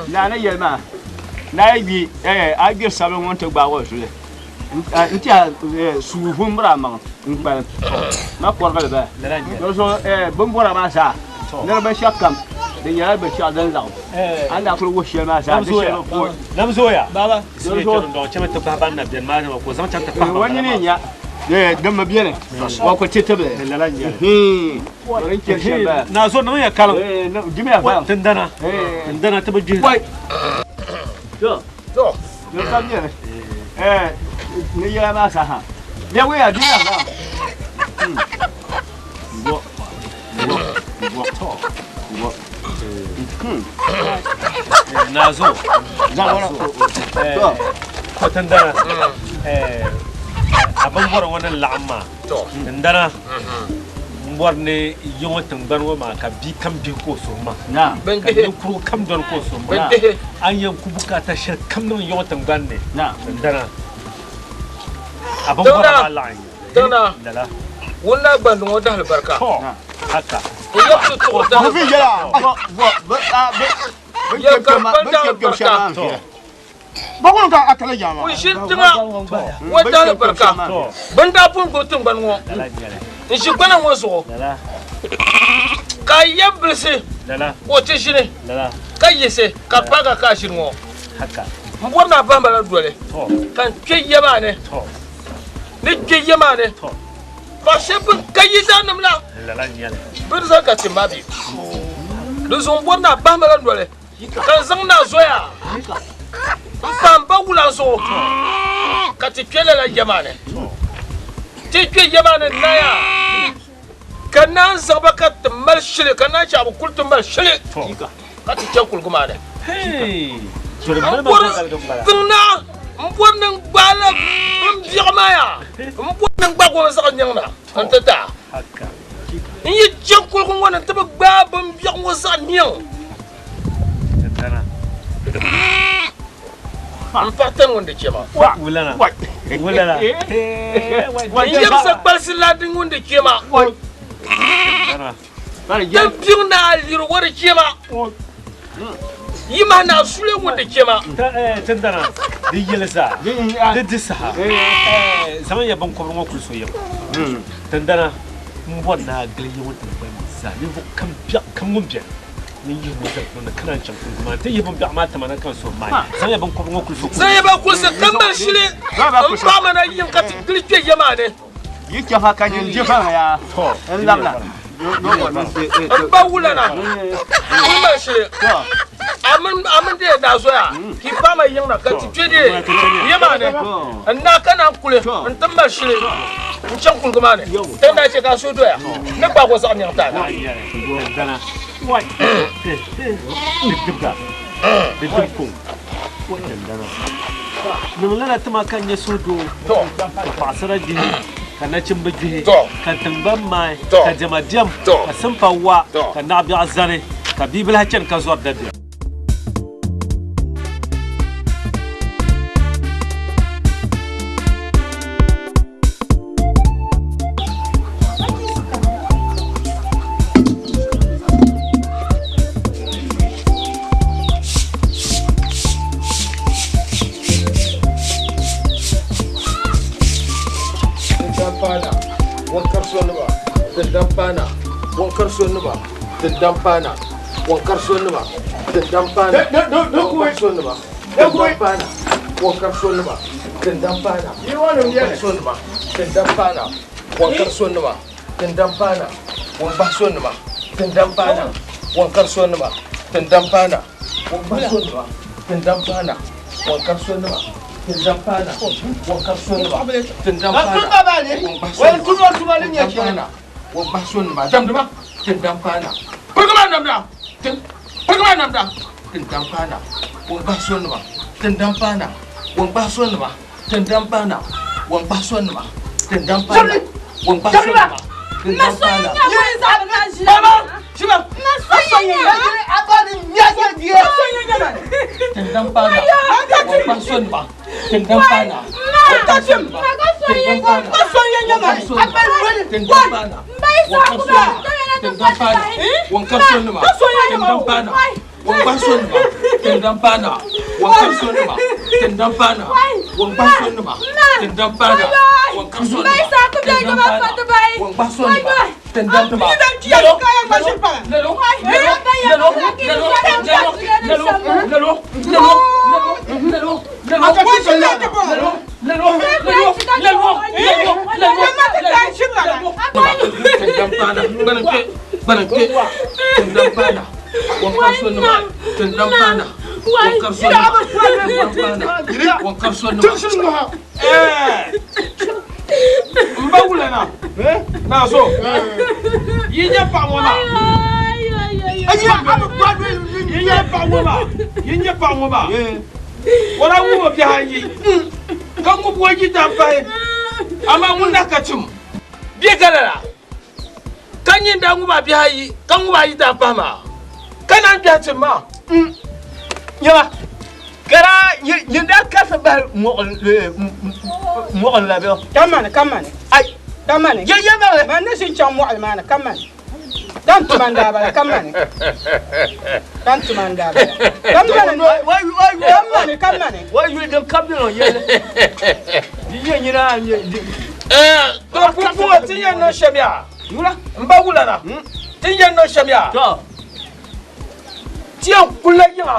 Na ni yɛli maa. Na yi gbi a gbiri sabili ŋun ti gbaagi o zuli. N tiɛha suu vumbira a maŋ n kpalim ma kɔrigili bala. Di zuɣu binbɔra maa zaa ni di binshɛɣu kam di nyɛla binshɛɣu din laɣim a ni daa kuli wuhi shɛli maa zaa di shɛli bi pooi. Nam zooya. Baba. Chɛmi ti bahi ban na beni maa ka o zaŋ chaŋ ti pahi O nini nya din mi beni o ku ti tibili. Din chɛ shɛm bala. Na zo niŋ ya kalim. Dimiya baŋ. Tindana. Tindana ti bi gbihira. Wai. To. To. Din kam beni. Ni yɛla maa saha. Bɛ wuya dimiya baŋ. Bo. Bo. Bo. Bo. Na zo. To. Ko tindana. A bin bɔri ŋɔ ni laɣim maa. To. Tindana. N bɔri ni yi ŋɔ tiŋgbani ŋɔ maa ka bia kam bihi ka o suhu maŋ, ka ninkurigu kam dɔni ka o suhu maŋ. A ni yɛn ku bukaata shɛli kam niŋ yi ŋɔ tiŋgbani ni, dindana a bimbɔra maa laɣim ya. Lala. Ŋun naa gbandi ŋɔ dahili barika. Tɔ! Haka. N yɛm ti tuɣi dahili barika. Yɛm ka ban dahili barika. Ŋun ʒini tiŋa ŋɔ dahili barika. Bɛ ni daa pun gbubi tiŋgbani ŋɔ n-ʒi gbana ŋɔ zuɣu, ka a yɛm bilisi ka o ti ʒini, ka yiɣisi ka paagi a ka a ʒini ŋɔ. M bɔri ni a bahi ma la doli, ka n kpe ya maa ni. Ni kpe ya maa ni, paɣ shɛb bɛn ka yidaannim la, bɛ ni zaŋ ka ti ma bɛ. Dinzuɣu m bɔri ni a bahi ma la noli. Ka n zaŋ naa zoya m-pa m ba wula zuɣu ka ti kpe lala ya maa ni. Ti kpe ya maa ni naya ka naan zaŋ ba ka ti mali shili, ka naan chɛ a bi kuli ti mali shili ka ti chaŋ kuligu maa ni. M bɔri tiŋ naa, m bɔri ni n gbaai la bimbiɛɣu maa yaa, m bɔri ni n gbaag o n-zaŋ nyaŋ na nti ti a. N yi chaŋ kuligu ŋɔ ni nti bi gbaai bimbiɛɣu ŋɔ zaɣ nyaŋ. N paɣa tani ŋun di chɛ ma. N yɛbisa kpalisi ladi ŋun di chɛ ma. Din biŋ naa liri o di chɛ ma. Yi mahi naa sule ŋun di chɛ ma. Tindana, di yɛli zaa, di di saha, zaŋ ya binkɔbiri ŋɔ kuli so yim. Tindana, m bɔri ni a gili yi ŋɔ tiŋgbani zaa, ninvuɣ kam biɛɣu kam ŋun beni. Ni yihi ŋɔ zali puuni ka naan chaŋ kuligu maa nti yihi bimbiɛɣu maa tima na ka n suhu maai. Zaŋ ya biŋkɔbiri ŋɔ kuli so kuligu. Zaŋ ya ba kulisi ka mali shili m-paɣi ma na yiŋ ka ti gili kpe ya maa ni. Yi chɛfa ka nyin di fa ya n labila. M ba wulana kuli mali shili a mini deei daa zoya ka yi paɣi ma yiŋ na ka ti kpe deei ya maa ni. N naa ka naan kuli nti mali shili n-chaŋ kuligu maa ni. Ti ni daa chɛ ka a suhu doya ni gbaag o zaɣ niɛŋ ti a na. Niŋ lala tima ka n-nyɛ suhudoo, ka paɣisara gbihi, ka nachimba gbihi, ka tiŋgbani maai, ka diɛma diɛm, ka simpa wa, ka naɣibiɛɣu zani, ka bibilahi chani ka zɔri dabiɛm. Tindampaana, Wumbahisonima, Tindampaana, Wankarisonima, Tindampaana, Wumbahisonima, Tindampaana, Wankarisonima, Tindampaana, Wankarisonima, Tindampaana, Wumbahisonima, Wumbahisonima, Damdima, Tindampaana, Pirigima namda, Pirigima namda, Tindampaana, Wumbahisonima, Tindampaana, Wumbahisonima. Tindampaana, Wamkpahasonima, Tindampaana, Wamkpahasonima, Tindampaana. Tindampaana, Wamkpahasonima, Tindampaana, Wamkpahasonima, Tindampaana, Tindampaana, Tindampaana, Wamkpahasonima, Tindampaana. Wamkpahasonima, Tindampaana, Wamkarisonima, Tindampaana, Wamkpahasonima, Tindampaana, Wamkarisonima, Tindampaana, Wamkpahasonima, Tindampaana. Lalo, lalo, lalo, lalo, lalo, lalo, lalo, lalo, lalo, lalo, lalo, lalo, lalo, Tindampaana, gbanikpe, gbanikpe, Tindampaana. N ba wulana naa so yi nyɛ paɣa ŋɔ maa yi nyɛ paɣa ŋɔ maa yi nyɛ paɣa ŋɔ maa o daa ŋub o bihi ayi ka ŋub o yidan pahi amaa ŋun lahi ka chim bɛ ka lala. Ka nyin daa ŋub a bihi ayi, ka ŋub ayi daa pahi maa, ka naan gbiɛhi tim maa. Nyama, ka daa nyin daa karisi bahi mɔɣili la bɛ? Kamani, kamani. Ai. Kamani. Yɛ yɛ maŋli. Man ni ʒin chaŋ mɔɣili maa ni, kamani. Dan tuma n-daa bala, kamani. Dan tuma n-daa bala. Kamani, kamani, kamani. O yuli din ka bɛ yɛli. Di yɛ nyina a nyɛ. To pumpɔŋɔ ti yɛn niŋ shɛm yaa. M ba wulana, ti yɛn niŋ shɛm yaa. Ti yɛn kulila yiŋa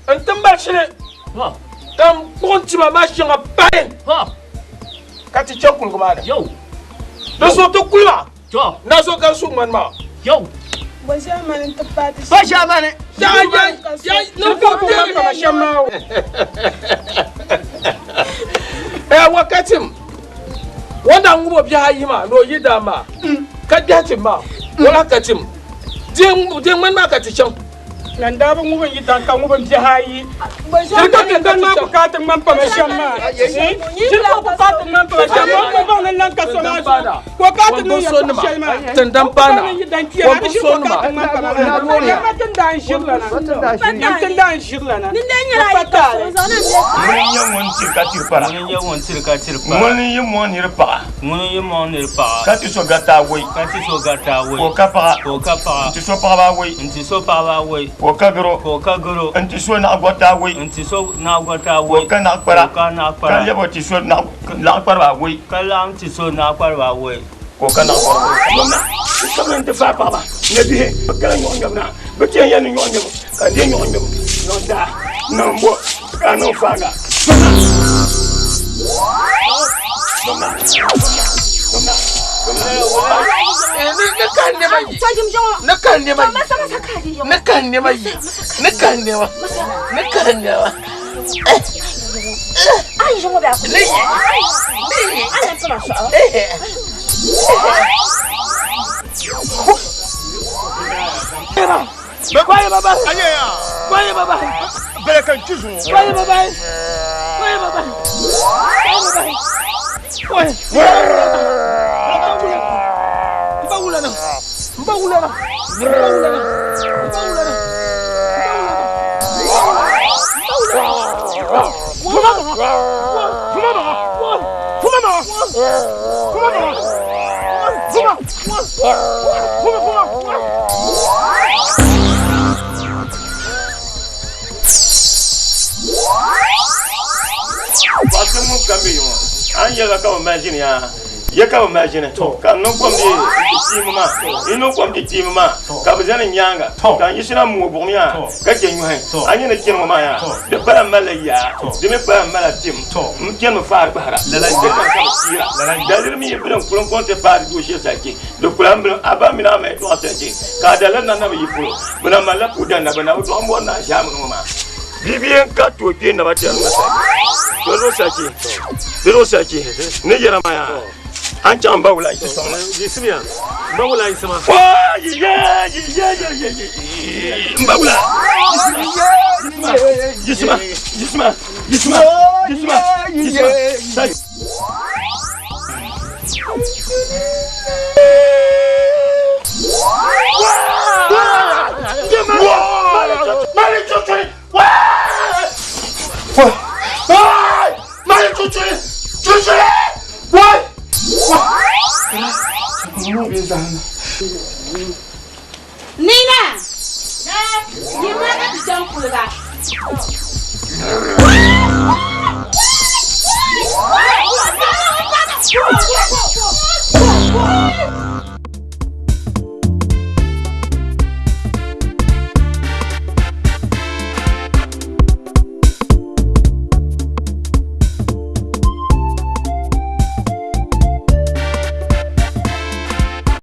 n-ti mali shili ka n kpuɣi n tima maa shɛŋa pahi ka ti chaŋ kuliga maa ni. Di zuɣu ti kuli maa, na so ka su ŋmani maa. Ba ʒiɛmani n-ti paai ti Ba ʒiɛmani. Wakatim wanda ŋub o bihi ayi maa ni o yi daa maa ka gbiɛhi tim maa o lahi ka tim di ŋmani maa ka ti chaŋ. Nan daa bi ŋubi n yidan ka ŋubi n bihi ayi. Diri ka tingbani maa ku kaai ti ŋmani pama shɛm maa. Diri ka ku kaai ti ŋmani pama shɛm maa. O ni baŋ ni lan ka so maa zuɣu ka o kaai ti niŋ yɛltɔɣa shɛli maa. Tindan paana. O ku baŋ ni n yidan kpiya maa di shiri ka o kaai ti ŋmani pama maa. Yɛlima tindaan ʒirilana. Yɛm tindaan ʒirilana. Di pa taali. Ŋuni n-nyɛ ŋun tiri ka tiri para? Ŋuni n-nyɛ ŋun tiri ka tiri para? Ŋuni n-yi mɔŋ nir paɣa? Ŋuni n-yi mɔŋ nir paɣa? Ka ti so gariti awɔi. Ka ti so gariti awɔi. Ka o ka paɣa. Ka o ka paɣa. N-ti so paɣiba awɔi. N-ti so paɣiba awɔi. Ka o ka garo. Ka o ka garo. N-ti so naɣigɔriti awɔi. N-ti so naɣigɔriti awɔi. Ka o ka naɣikpara. Ka o ka naɣikpara. Ka lɛbi o ti so naɣikpariba awɔi. Ka laɣim ti so naɣikpariba awɔi. Ka o ka naɣikpariba awɔi. Gomna, di sabila nti faai paɣiba ni bihi bɛ kala nyɔɣu ŋmɛbu na. Bɛ ti yɛn yɛli ni nyɔɣu ŋmɛbu ka di deei nyɔɣu ŋmɛbu. Niŋ daa, niŋ m-bo ka a niŋ faaŋa. Gomna! Gomna! Gomna! Gomna! Ni kahi nɛma yi. Ni kahi nɛma yi. Ni kahi nɛma yi. Ni kahi nɛma. Ni kahi nɛma. Paɣa ŋun kam be yiŋɔ a ni yɛliba ka bɛ mali ʒini yaa ya ka bɛ mali ʒini ka n niŋ kom di kpiimba maa n niŋ kom di kpiimba maa ka bɛ zani n nyaaŋa ka n yiɣisina m-mooi buɣim yaa ka chɛ nyɔhi a nya ni chani ŋɔ maa yaa di pala m malila yaa di mi pala m malila tim m chanimi faari kpahira di kani ka bɛ chiira daliri mi yi bilim kuli n-kɔŋ ti paai di dooshee sachi di kula m bilim a ba mini a ma yɛltɔɣa sachi ka a daliri na na bi yi polo bɛ na malila puudan na bɛ na bi dɔɣi m-bɔri ni a ʒiɛmani ŋɔ maa. Bibia n-ka tooi kpe naba tɛri ŋɔ sachi. Doli o sachi, doli o sachi ni yɛra maa yaa, a ni chaŋ m ba wula yi sɔŋ ma. Yiɣisimiya, m ba wula yiɣisima. Waa yi ye yi ye ye ye ye m ba wula yiɣisima yiɣisima yiɣisima yiɣisima yiɣisima sachi. Nina! Yimina ka ti chaŋ kuliga.